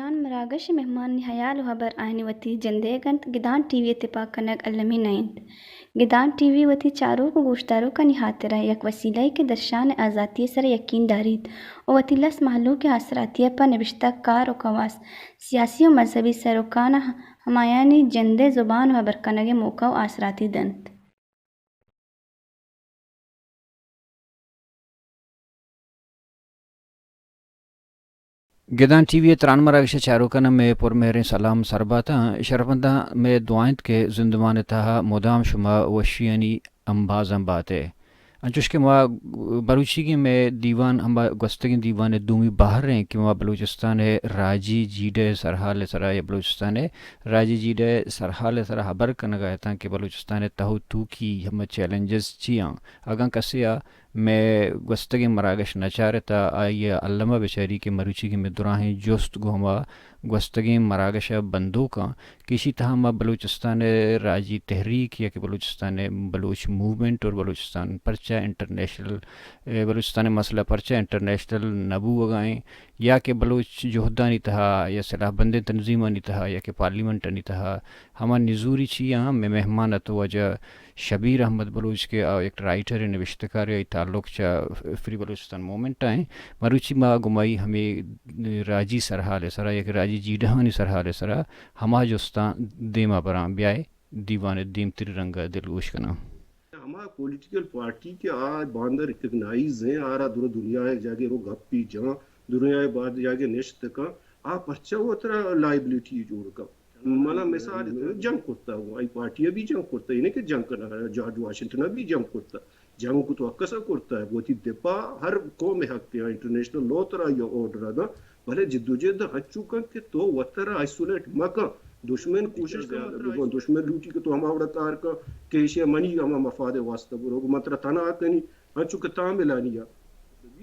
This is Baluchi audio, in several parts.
آن مراگش ءِ مہمانانی ہیال و ہبر آیانی وتی جندئیگ انت، گدان ٹی وی ءِ تپاک کنگ المی نہ انت۔ گدان ٹی وی وتی چاروک و گوشداروکانی ہاترا یک وسیلہ یے کہ درشان ءِ آزاتی ءِ سرا یقین داریت و وتی لس مہلوک ءِ آسراتی ءَ پہ نبشتہ کار و کواس، سیاسی و مذہبی سروکاناں ہمایانی جندئے زبان و ہبر کنگ ءِ موقع و آسراتی دنت۔ گدان ٹی وی ءِ تران مراگش ءِ چاروکاناں مئے پرمہریں سلام سر باتاں۔ شرفمنداں، مئے دعا انت کہ زندمان ءِ تہا مدام شما وشیانی امبازاں بات ئے۔ انچوش کہ ما بلوچیگیں مئے دیوان ہما گوستگیں دیوان ءِ دومی بہر ایں کہ ما بلوچستان ءِ راجی جیڑہ ءِ سرحال ءِ سرا یا بلوچستان ءِ راجی جیڑہ ءِ سرحال ءِ سرا ہبر کنگ ءَ اتاں کہ بلوچستان ءِ تہ و توکی ہما چیلنجز چی آں۔ اگاں کسے ءَ مئے گوستگیں مراگش نہ چارتہ، آئی ءَ الم ءَ بچاری کہ مروچیگیں مئے دراہیں جست گوں ہما گوستگیں مراگش ءَ بندوک آں کہ ایشی تہا ما بلوچستان ءِ راجی تحریک یا کہ بلوچستان ءِ بلوچ موومنٹ اور بلوچستان پرچہ انٹرنیشنل، اے، بلوچستان ءِ مسئلہ پرچہ انٹرنیشنل نہ بوگ ءَ ایں یا کہ بلوچ جہدانی تہا یا سلاہ بندیں تنظیمانی تہا یا کہ پارلیمنٹانی تہا ہما نزوری چی آں، مئے مہمان ات واجہ شبیر احمد بلوچ کہ آ یک رائٹر ءُ نبشتہ کارے، آئی تعلق چہ فری بلوچستان موومنٹ ءَ ایں۔ مروچی ما گوں آئی ہمے راجی سرحال ءِ سرا، یک راجی جیڑہانی سرحال ءِ سرا ہما جستاں دیما براں۔ بیائے دیوان ءِ دیمتری رنگ ءَ دلگوش کناں۔ ہما پولیٹیکل پارٹی کہ آ باندا ریکگنائز ایں، آرا درو دنیا ءِ جاگے رو گپی جاں، دنیا ءِ بعد جاگے نشت کن، آ پرچا وترا لائبلٹی جوڑ کن؟ منا مثال جنگ کرتا، آئی پارٹی ءَ بھی جنگ کرتا، یعنی کہ جنگ کرنا، جارج واشنگٹن ءَ بھی جنگ کرتا، جنگ کو تو اکس ءَ کرتا ہے، وتی دفاع ہر قوم ءِ حق ءَ، انٹرنیشنل لا ترا یا آرڈر ءَ دا، بلے جدوجہد ہنچو کن کہ تو وترا آئسولیٹ مکن، دشمن کوشش کن وترا بگون، دشمن لوٹی کہ تو ہما وڑا کار کن کہ ایشی منی ہما مفاد ءِ واسطہ برو، من ترا تنہا کنی، ہنچو کہ تاملانی ءَ،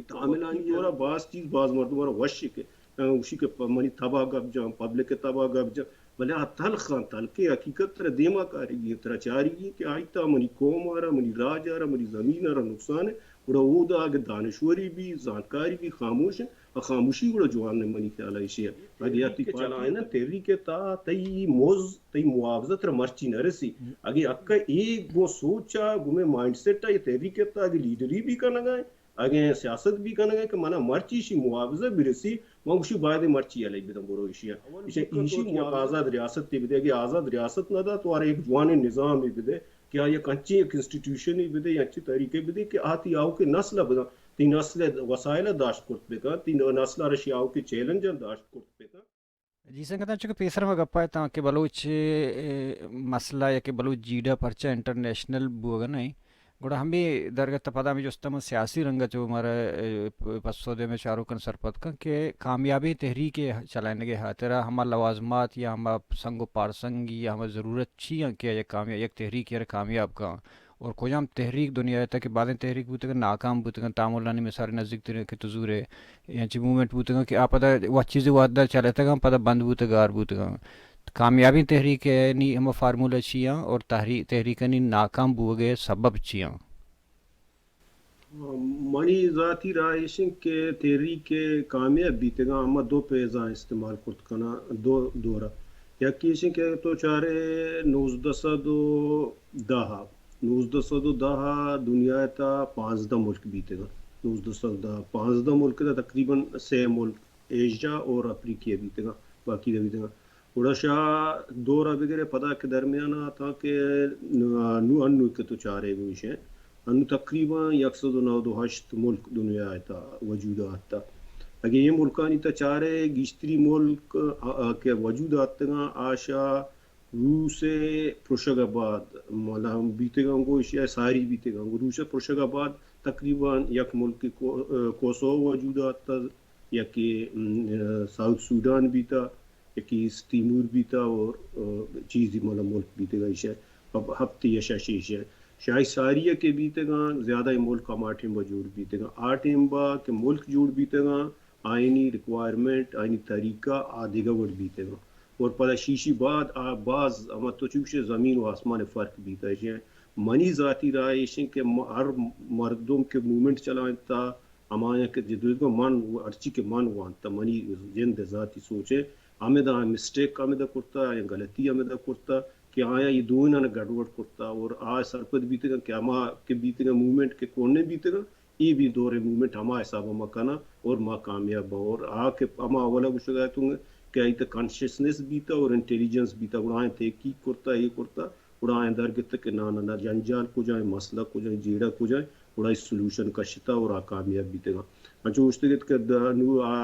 تاملانی ءَ باز چیز، باز مردم را وش کہ گوشی کہ پ-، منی تبا گپ جان، پبلک ءِ تبا گپ جان، بلے آ تلخ آں، تلکیں حقیقت ترا دیما کارگی انت، ترا چارگی انت کہ آئی تہا منی قوم ءَ را، منی راج ءَ را، منی زمین ءَ را نقصان انت، گڑا اودا اگہ دانشوری بی، زانتکاری بی، خاموش انت، آ خاموشی گڑا جوان انت منی خیال ءَ ایشی ءَ۔ اگہ آ تئی پارٹی چلائیناں تحریک ءِ تہا تئی مز، تئی معاوضہ ترا مرچی نہ رسی۔ اگہ حق ءَ اے گوں سوچ ءَ، گوں مئے مائنڈ سیٹ ءَ، اے تحریک ءِ تہا اگہ لیڈری بی کنگ ءَ انت، اگیں سیاست بی کنگ ءَ کہ منا مرچی ایشی معاوضہ برسی، من گوشی باید مرچی یلہ بدن برو ایشی ءَ۔ ایشی، ایشی معاوضہ آزاد ریاستے بدے، اگہ آزاد ریاست نہ دات تو آرا یک جوانیں نظامے بدے کہ آ یک انچیں یک انسٹیٹیوشنے بدے یا انچیں طریقے بدے کہ آ تئی آؤکیں نسل ءَ بدن، تئی نسل ءِ وسائل ءَ داشت کرت بکن، تئی نسل ءَ را ایشی آؤکیں چیلنجاں داشت کرت بکن۔ جی سنگتاں، چونکہ پیسر ما گپ ءَ اتاں کہ بلوچ، اے، مسئلہ یا کہ بلوچ جیڑہ پرچہ انٹرنیشنل بوگ ءَ نہ ایں، گڑا ہمے درگت ءَ پدا ہمے جست ءَ من سیاسی رنگ ءَ چو مارا، اے، پ-، پسو دے، مئے چاروکاں سرپد کن کہ کامیابیں تحریک ءِ چلائینگ ءِ ہاترا ہما لوازمات یا ہما سنگ و پارسنگ یا ہما ضرورت چی آں کہ یک کامیاب، یک تحریک ءَ را کامیاب کن۔ اور کجام تحریک دنیا ءِ تہ کہ بازیں تحریک بوتگ انت، ناکام بوتگ انت، تاملانی مثال نزیک ترین کہ تو زورے، انچیں موومنٹ بوتگ انت کہ آ پدا وت چیزے وھد ءَ چلتگ انت، پدا بند بوتگ، گار بوتگ انت۔ کامیابیں تحریک ءِ نی ہما فارمولا چی آں اور تحری-، تحریکانی ناکام بوگ ءِ سبب چی آں؟ منی ذاتی رائے ایش انت کہ تحریک کامیاب بیتگاں، ہما دو پیزاں استعمال کرت کناں، دو دورہ۔ یکے ایش انت کہ تو چارے نوزدہ سد و دہ ءَ، نوزدہ سد و دہ ءَ دنیا ءِ تہا پانزدہ ملک بیتگاں۔ نوزدہ سد و دہ ءَ پانزدہ ملک ءِ تہا تقریباً سے ملک ایشیا اور افریقہ بیتگاں، باقی نہ بیتگاں۔ گڑا شہ دور ءَ بگرے پدا کہ درمیان ءَ تاں کہ نوں، انوں کہ تو چارے گوش ئے، انوں تقریباً یک سد و نود و ہشت ملک دنیا ءِ تہا وجود ءَ آتہ۔ اگہ اے ملکانی تہا چارے، گیشتری ملک، آ، آ، کہ وجود ءَ آتگاں، آ شہ روس ءِ پرشگ ءَ بعد، مطلب، بیتگاں گوں ایشی ءَ ساری بیتگاں۔ گوں روس ءِ پرشگ ءَ بعد تقریباً یک ملک کو-، کوسوو وجود ءَ آتہ، یکے، م، ساؤتھ سوڈان بیتہ، یکے ایسٹ تیمور بیتہ اور، آ، چیزی مطلب ملک بیتگاں ایشی ءَ، ہپت یا شش ایشی ءَ۔ شہ آئی ساری ءَ کہ بیتگاں، زیادہ ملک ہما ٹیم ءَ جوڑ بیتگاں۔ آ ٹیم ءَ کہ ملک جوڑ بیتگاں، آئینی ریکوائرمنٹ، آئینی طریقہ آ دگہ وڑ بیتگاں۔ اور پدا شیشی بعد آ باز ہما تو چوش زمین و آسمان فرق بیتہ۔ ایشی ءَ منی ذاتی رائے ایش انت کہ م-، ہر مردم کہ موومنٹ چلائینتہ، ہمایاں کہ جدوجہد کن، من ہرچی کہ من وانتہ، منی جند ءِ ذاتی سوچ ءَ ہمدا مسٹیک ہمدا کرتا یا غلطی ہمدا کرتا کہ آیا یہ دوئیناں گڑبڑ کرتا اور آ سرپد بیتگاں کہ ہما کہ بیتگاں موومنٹ کہ کون نے بیتگاں، اے بھی دور موومنٹ ہما حساب ما کنا اور ما کامیاب با۔ اور آ کہ ہما اولا گوشگا توں کہ ایت کانشسنس بیتا اور انٹیلیجنس بیتا، گڑا آئیں تحقیق کرتا، اے کرتا، گڑا آئیں در گپت کہ نا نا نا، جنجال کجائیں، مسئلہ کجائیں، جیڑہ کجائیں، گڑا اس سولوشن کشتا اور آ کامیاب بیتگاں۔ انچو گوشتگت کہ دا نو آ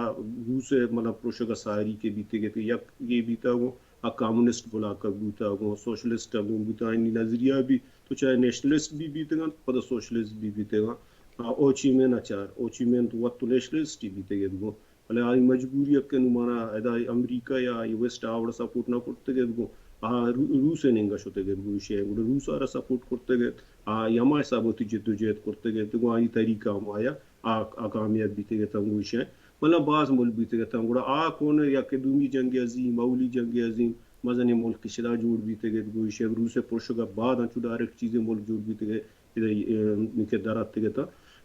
روس مطلب پروشگا ساری کے بیتگت، یک یہ بیتا گو آ کمیونسٹ بلاک بوتا گو سوشلسٹ گو بوتا، آئینی نظریہ بھی تو چاہے نیشنلسٹ بھی بیتگاں، پدا سوشلسٹ بھی بیتگاں۔ آ، او چی مین اچار، او چی مین تو وقت تو نیشنلسٹ ہی بیتگت گو۔ بلے آئی مجبوری ات کہ نوں مانا ادا امریکہ یا آئی ویسٹ آ وڑا سپورٹ نہ کرتگ ات گوں، آ رو-، روس ء نیمگا شتگ ات گوں ایشی ء، گڑا روس ء را سپورٹ کرتگ ات، آ ہما حساب وتی جد و جہد کرتگ ات گوں، آئی طریقہ ہم آیا آ، آ کامیاب بیتگ ات گوں ایشی ء۔ مطلب باز ملک بیتگ ات، گڑا آ کون یا کہ دومی جنگ عظیم، اولی جنگ عظیم، مزنیں ملک شدا جوڑ بیتگ ات گوں ایشی ء۔ روس ء پرشگ ء بعد انچو ڈائریکٹ چیزیں ملک جوڑ بیتگ ات۔ ادا، ام، کہ در آتگ ات۔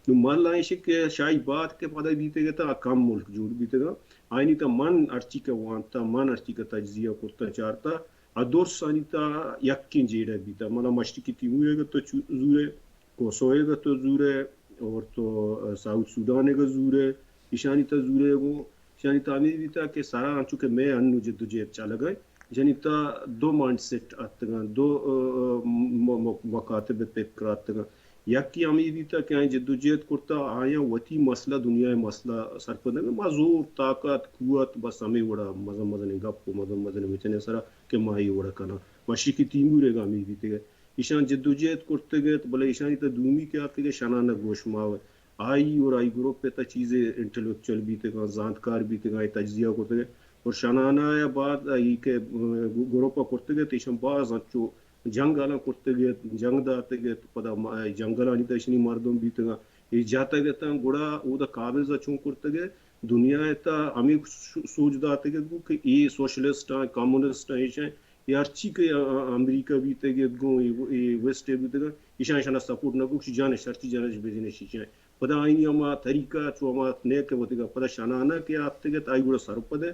نوں مالا ایش کہ شاہی بات کہ پدا بیتگ ات، آ کم ملک جوڑ بیتگ ات۔ آئینی تا من ہرچی کہ وانتا، من ہرچی کہ تجزیہ کرتا چارتا، آ درسانی تا یکیں جیڑہ بیتا۔ مالا مشرقی تیمور ء تو چو-، زورے، کوسوے ء تو زورے، اور تو، ا، ساؤتھ سوڈان ء زورے، ایشانی تا زورے گوں، ایشانی تا ہمے بیتا کہ سرا انچو کہ مئے انو جد و جہد چلگ ء، یعنی تا دو مائنڈ سیٹ آتگاں، دو، ا، م-، م-، مکاتب فکر آتگاں۔ یکی ہمے بیتا کہ آئیں جد و جہد کرتا، آیاں وتی مسئلہ، دنیا ء مسئلہ سرپد نہ، ما زور، طاقت، قوت، بس ہمے وڑا مزن مزنیں گپ و مزن مزنیں مچنے سرا کہ ما اے وڑا کناں۔ مشرقی تیمور ء ہمے بیتگ ء۔ ایشاں جد و جہد کرتگ ات، بلے ایشانی تا دومی کہ آتگ ء شنانہ گوش ماوت۔ آئی اور آئی گروپ ء تا چیزے انٹلیکچوئل بیتگاں، زانتکار بیتگاں، اے تجزیہ کرتگ ء۔ اور شنانہ ء بعد آئی کہ، ا، گروپ ء کرتگ ات، ایشاں باز انچو جنگ آلاں کرتگ ات، جنگ داتگ ات، پدا ما-، جنگلانی تا ایشانی مردم بیتگاں، اے جاتگ اتاں، گڑا اودا قابض ء چون کرتگ ء، دنیا ء تا ہمے سو-، سوج داتگ ات گوں کہ اے سوشلسٹ آں، کمیونسٹ آں، ایش آں، اے ہرچی کہ ا-، ا-، امریکہ بیتگ ات گوں، اے، اے ویسٹ ء بیتگ ات، ایشاں ایشانا سپورٹ نہ گوش، جانش ہرچی جانش بزنس ایشاں۔ پدا آئینی ہما طریقہ چو ہما نیک ء وتگا، پدا شنانہ کہ آتگ ات، آئی گڑا سرپد ء،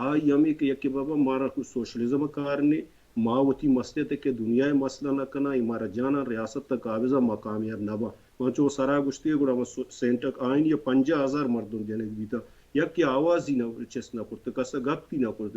آئی ہمے کہ یکے بابا مارا کوئی سوشلزم ء کار نے، ما وتی مسئلہ تے کہ دنیا ء مسئلہ نہ کناں، اے مارا جاناں ریاست ء قابض ء ما کامیاب نہ باں۔ من چو سرا گوشتی گڑا من سو-، سینٹک آئینی ء پنجاہ ہزار مردم جنگ بیتا، یکے آوازی نہ چست نہ کرت، کس ء گپی نہ کرت۔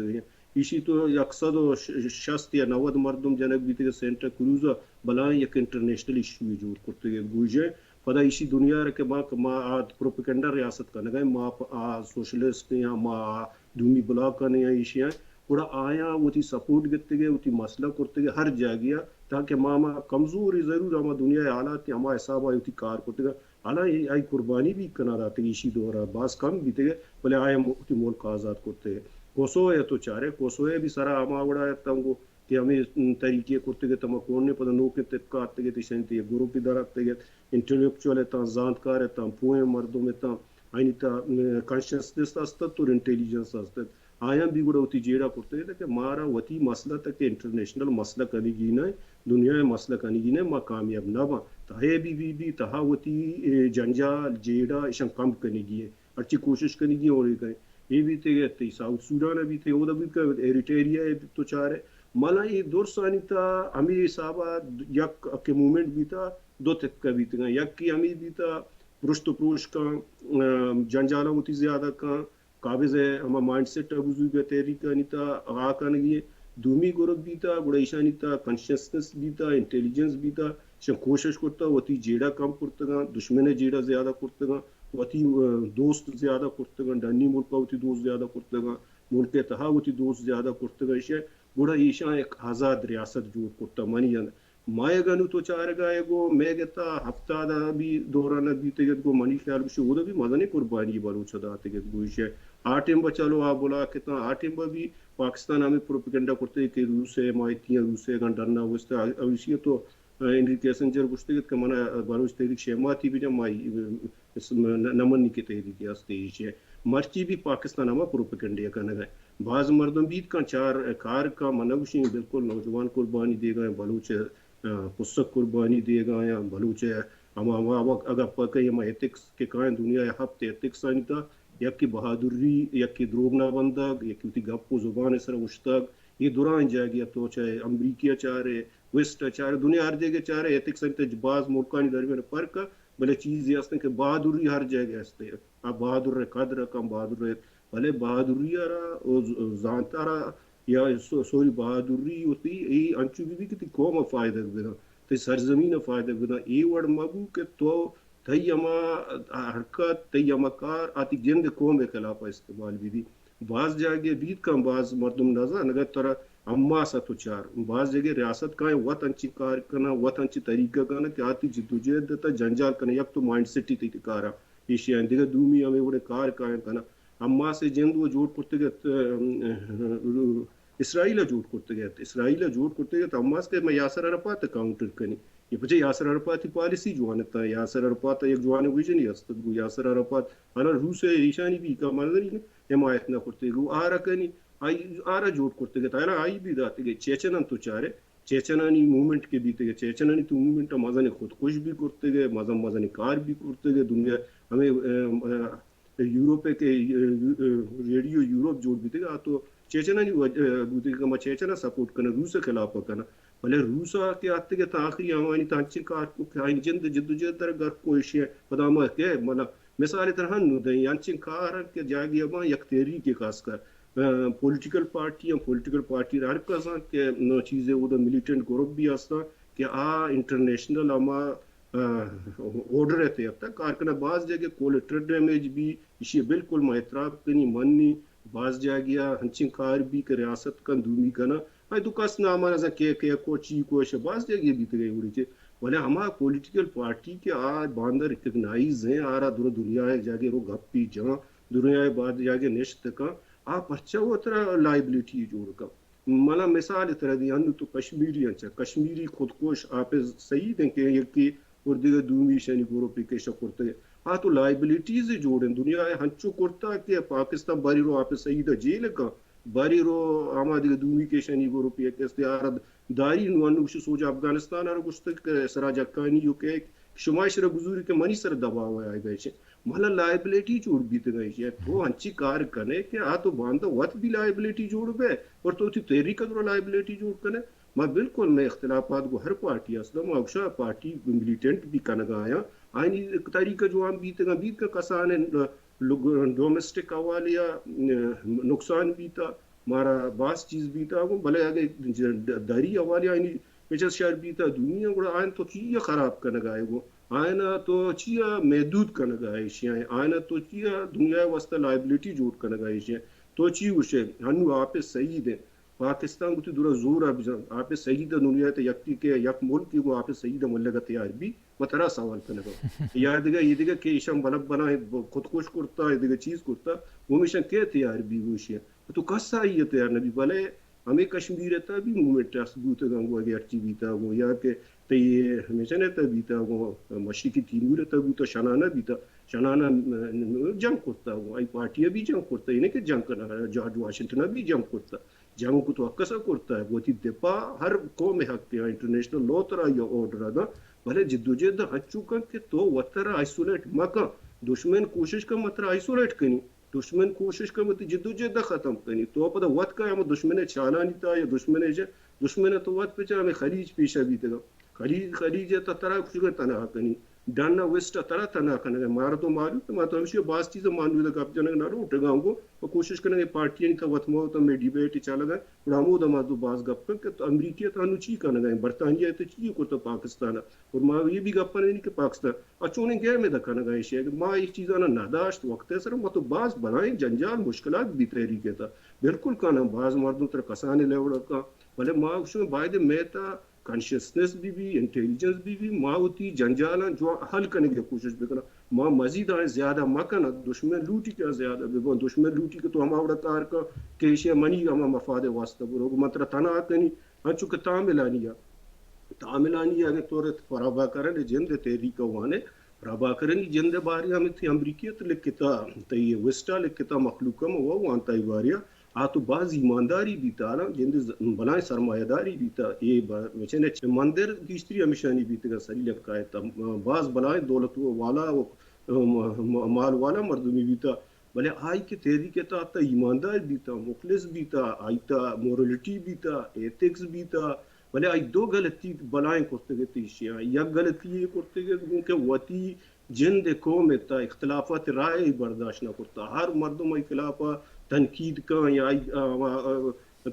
ایشی تو یک سد و شست یا نود مردم جنگ بیتگ سینٹا کروز ء، بلاہیں یک انٹرنیشنل ایشو جوڑ کرتگ ء گوشئے۔ پدا ایشی دنیا ء کہ ما، ما آ پروپیگنڈا ریاست کنگ ء، ما پ-، آ سوشلسٹ یا ما آ دومی بلاک آں یا ایشی آں، گڑا آیاں وتی سپورٹ گتگ ء، وتی مسئلہ کرتگ ء ہر جاگہ ء، تاکہ ما، ما کمزور ضرور ہما دنیا ء حالات کہ ہما حساب ء وتی کار کرتگ ء، حالا اے، آئی قربانی بھی کنا داتگ، ایشی دورا باز کم بیتگ، بلے آیا م-، وتی ملک آزاد کرتگ۔ کوسوو ء تو چارے، کوسوو ء بھی سرا ہما وڑا اتاں گو کہ ہمے طریقے کرتگ ات، ہما کون نے پدا نوکیں طبقہ آتگ ات، ایشانی تہ یک گروپے در آتگ ات، انٹلیکچوئل اتاں، زانتکار اتاں، پوہیں مردم اتاں، آئینی تہ، م، کانشسنس است ات اور انٹیلیجنس است ات۔ آیاں بھی گڑا وتی جیڑہ کرتگ ات کہ مارا وتی مسئلہ تک انٹرنیشنل مسئلہ کنگی نہ، دنیا ء مسئلہ کنگی نہ، ما کامیاب نہ باں۔ تہ اے بی بی بی تہا وتی، اے، جنجال، جیڑہ ایشاں کم کنگی ء ہرچی کوشش کنگی اور اے کئے۔ اے بیتگ ات، تئی ساؤتھ سوڈان ء بیتگ، اودا بیتگ، ایریٹیریا ء تو چارے۔ مالا اے درسانی تہا ہمے حساب ء یک کہ موومنٹ بیتگ، دو طبقہ بیتگاں۔ یکے ہمے بیتگ، پرشت و پروش کن، ام، جنجالاں وتی زیادہ کن، قابض ء ہما مائنڈ سیٹ ء بزرگ ء تحریکانی تہا آ کنگی ء۔ دومی گروپ بیتگ، گڑا ایشانی تہا کانشسنس بیتگ، انٹیلیجنس بیتگ، ایشاں کوشش کرتگ، وتی جیڑہ کم کرتگاں، دشمن ء جیڑہ زیادہ کرتگاں، وتی، ا، دوست زیادہ کرتگاں، ڈنی ملک ء وتی دوست زیادہ کرتگاں، ملک ء تہا وتی دوست زیادہ کرتگاں، ایشاں گڑا ایشاں یک آزاد ریاست جوڑ کرتگ۔ منی جند ما اگاں نوں تو چارگا ئے گو مئے گتا ہفتاد ء بھی دوران ء بیتگ ات گو منی خیال گوشی اودا بھی مزنیں قربانی بلوچ ء داتگ ات گو ایشی ء۔ آ ٹیم ء چلو آ بلاک اتاں، آ ٹیم ء بھی پاکستان ہمے پروپیگنڈا کرتگ کہ روس ء ماہتی ء، روس ء اگاں ڈن ء اوست ء، ایشی ء تو ہنری کیسنجر گوشتگ ات کہ من ء بلوچ تحریک شیماتی بجن، ما اس م-، نہ، نہ منی کہ تحریک است ایشی ء۔ مرچی بھی پاکستان ہما پروپیگنڈے ء کنگ ء۔ باز مردم بیت کن چار کار کن، من نہ گوشیں بالکل نوجوان قربانی دیگ ء، بلوچ ء ء، پسک قربانی دیگ ء یا بلوچ ء ہما، ہما، ہما اگاں پہ کئی ہما ایتھکس کہ کائیں دنیا ء ہپت ایتھکس آنی تہا یکے بہادری، یکے دروگ نہ بندگ، یکے وتی گپ و زبان ءِ سرا اوشتگ۔ اے درائیں جاگہ ءَ تو چاہے امریکہ ءَ چارے، ویسٹ ءَ چارے، دنیا ہر جاگہ چارے، ایتھکس انت، باز ملکانی درمیان فرق ءَ، بلے چیزے ہستیں کہ بہادری ہر جاگہ ہستیں۔ آ بہادر ءِ قدر ءَ کن، بہادر ءِ، بلے بہادری ءَ را و ز-، زانت ءَ را یا سو-، سوری بہادری وتی اے انچو بہ بی کہ تئی قوم ءَ فائدہ بدن، تئی سرزمین ءَ فائدہ بدن۔ اے وڑ مہ بو کہ تو تئی ہما حرکت، تئی ہما کار، آ تئی جند ءِ قوم ءِ خلاف ءَ استعمال بہ بی۔ باز جاگہ بیت کن، باز مردم نزان، اگر ترا حماس ءَ تو چار، باز جاگہ ریاست کائیں وت انچیں کار کناں، وت انچیں طریقہ کناں کہ آ تئی جدوجہد ءَ تہ جنجال کناں۔ یک تو مائنڈ سیٹ ءَ تئی کاراں ایشی ءَ، دگہ دومی ہمے وڑیں کار کائیں کناں۔ حماس ءِ جند و جوڑ کرتگ ات، ا، اسرائیل ءَ جوڑ کرتگ ات، اسرائیل ءَ جوڑ کرتگ ات حماس کہ ما یاسر عرفات ءَ کاؤنٹر کنیں۔ اے پچے یاسر عرفات ءِ پالیسی جوان ات، یاسر عرفات ءَ یک جوانیں ویژنے است، گو یاسر عرفات، حالاں روس ءَ ایشانی بھی کمال حمایت نہ کرتگ، گو آرا کنی، آئی، آرا جوڑ کرتگ ات، حالاں آئی بھی داتگ ات۔ چیچن انت تو چارے، چیچنانی موومنٹ کہ بیتگ ات، چیچنانی تو موومنٹ ءَ مزنیں خودکش بھی کرتگ ات، مزن مزنیں کار بھی کرتگ ات، دنیا ہمیں، ا، ا، یورپ ءَ کہ، ا، ا، ریڈیو یورپ جوڑ بیتگ ات، آ تو چیچنانی وج-، ا، بوتگ کہ ما چیچن ءَ سپورٹ کناں، روس ءِ خلاف ءَ کناں۔ بلے روس ءَ کہ آتگ ات آخری آوانی تہ انچیں کار کو کہ آئی جند جدوجہد در گرک کو ایشی ءَ۔ پدا ما کہ مطلب مثال ءِ طرح نوں دئیں، انچیں کار انت کہ جاگے اباں یک تحریک ءَ خاص کر، ا، پولیٹیکل پارٹی ءَ، پولیٹیکل پارٹی را ہر کس انت کہ نو چیزے اودا ملیٹنٹ گروپ بھی ہستاں کہ آ انٹرنیشنل ہما، ا، آرڈر ءِ تحت ءَ کار کناں۔ باز جاگہ کولیٹرل ڈیمیج بھی، ایشی ءَ بالکل ما اعتراف کنی، منی۔ باز جاگہ ءَ ہنچیں کار بھی کہ ریاست کن دومی کناں، آئی تو کس نام ءَ نزان کہ کہ کو چی کو ایش، باز جاگہ بیتگ ءَ وڑی چے۔ بلے ہما پولیٹیکل پارٹی کہ آ باندا ریکگنائز ہیں، آرا درا دنیا ءِ جاگہ رو گپی جان، دنیا ءِ بعد جاگہ نشت کن، آ پرچا وترا لائبلٹی جوڑ کن؟ منا مثال ترا دی، انو تو کشمیری انچا، کشمیری خودکش حافظ سعید ہیں کہ یکی اور دگہ دومی ایشانی گروپے کہ ایشاں کرتگ۔ آ تو لائبلٹیز جوڑ انت۔ دنیا ءَ ہنچو کرتا کہ پاکستان باری رو حافظ سعید ءَ جیل کن، باری رو ہما دگہ دومی کہ ایشانی گروپے کہ استعارہ داری نو انو گوشی سوجا افغانستان ءَ را گوشتگ کہ سراج حقانی یو کہ شما ایش را گزوری کہ منی سر دباؤ ءَ آئیگا ایش۔ مالا لائبلٹی جوڑ بیتگ ایش۔ تو ہنچی کار کنے کہ آ تو باندا وت بھی لائبلٹی جوڑ بے اور تو وتی تحریک ءَ درا لائبلٹی جوڑ کنے۔ ما بالکل مئے اختلافات گوں ہر پارٹی است، ما گوشاں پارٹی ملیٹنٹ بھی کنگا آیاں، آئینی طریقہ جوان بیتگاں، بیت کہ کسانیں لوگ-، ڈومیسٹک حوالے ءَ نقصان بیتا، مارا باز چیز بیتا گوں، بلے اگہ ج-، دری حوالے آئینی پچس شر بیتا دنیا گڑا آئین تو چیا خراب کنگا ئے گوں، آئین تو چیا محدود کنگا ئے، ایشی آئین تو چیا دنیا واسطہ لائبلٹی جوڑ کنگا ئے، ایشی تو چی گوشے؟ ہنو حافظ سعید ہیں، پاکستان گوں وتی درا زور ءَ بزان۔ حافظ سعید ءَ دنیا ءِ تہ یکے کہ یک ملکے گوں حافظ سعید ءَ ملگ ءَ تیار بی، ما ترا سوال کنگ ءَ۔ یا دگہ، اے دگہ کہ ایشاں بلب بنا خودکش کرتا، اے دگہ چیز کرتا، گوں ایشاں کئے تیار بی گوشی؟ تو کس آئی ءَ تیار نہ بی۔ بلے ہمے کشمیر ءِ تہ بھی موومنٹ است بوتگاں گوں، اگہ ہرچی بیتا گوں، یا کہ تئی ہمیشہ نے تہ بیتا گوں، مشرقی تیمور ءِ تہ بوتا، شنانہ بیتا، شنانہ جنگ کرتا گوں، آئی پارٹی ءَ بھی جنگ کرتا، یعنی کہ جنگ کرنا، جارج واشنگٹن ءَ بھی جنگ کرتا۔ جنگ کو تو اکس ءَ کرتا ہے، وتی دفاع ہر قوم ءِ حق ءَ، انٹرنیشنل لا ترا یا آرڈر ءَ داں، بلے جدوجہد ءَ ہنچو کن کہ تو وترا آئسولیٹ مکن، دشمن کوشش کن مترا آئسولیٹ کنی، دشمن کوشش کن وتی جدوجہد ءَ ختم کنی، تو پدا وت کائے ہم دشمن ءِ چالانی تا یا دشمن ءِ جا، دشمن ءَ تو وت پچا ہمیں خلیج پیشا بیتگا۔ خلیج، خلیج ءَ تہ ترا کجا تنہا کنی؟ ڈن ءَ ویسٹ ءَ ترا تنہا کنگ ءَ۔ مارا تو معلوم، ما تو ہمیشی باز چیز ءَ ما نوں گپ جنگ نہ لوٹگاں گوں، ما کوشش کنگ ءَ پارٹیانی تہ وت ما وت ہمے ڈیبیٹ چلگ ءَ، گڑا ہمودا ما تو باز گپ کن کہ تو امریکہ ءَ تہ انو چی کنگ ءَ، برطانیہ ءَ تہ چی کرتا پاکستان ءَ، اور ما یہ بھی گپ کنگ کہ پاکستان ءَ چونیں گیم ءَ دہ کنگ ءَ ایشی ءَ۔ ما اے چیزاں نہ داشت وقت ءِ سر، ما تو باز بلائیں جنجال مشکلات بھی تحریک ءِ تہ بالکل کناں، باز مردم تر کسانیں لیول ءَ کن، بلے ما گوشوں باید مئے تہ کانشسنس بہ بی، انٹیلیجنس بہ بی، ما وتی جنجالاں جوان حل کنگ ءِ کوشش بکناں۔ ما مزید آئیں زیادہ مکناں، دشمن لوٹی کہ زیادہ بہ بن، دشمن لوٹی کہ تو ہما وڑا کار کن کہ ایشی ءَ منی ہما مفاد ءِ واسطہ برو، من ترا تنہا کنی، انچو کہ تاملانی ءَ، تاملانی ءَ اگہ تو رت پرابھاکرن ءِ جند ءِ تحریک ءَ وانے، پرابھاکرن ءِ جند ءِ بارے ءَ ہمے تئی امریکی ءَ تو لکھتا، تئی ویسٹ ءَ لکھتا، مخلوق ءَ ما وانتا ءِ بارے ءَ، آ تو باز ایمانداری بیتا، آ جند ز-، بلائیں سرمایہ داری بیتا، اے با-، مچن ءَ چہ مندر گیشتری ہمیشانی بیتگا سری لنکا ءِ تہ، باز بلائیں دولت والا و م-، م-، مال والا مردمی بیتا۔ بلے آئی کہ تحریک ءِ تہا ایماندار بیتا، مخلص بیتا، آئی تہا مورلٹی بیتا، ایتھکس بیتا، بلے آئی دو غلطی بلائیں کرتگ ات ایشی ءَ۔ یک غلطی اے کرتگ ات گوں کہ وتی جند ءِ قوم ءِ تہا اختلافات رائے برداشت نہ کرتا۔ ہر مردم آئی خلاف ءَ تنقید کن یا آئی، آ، آ،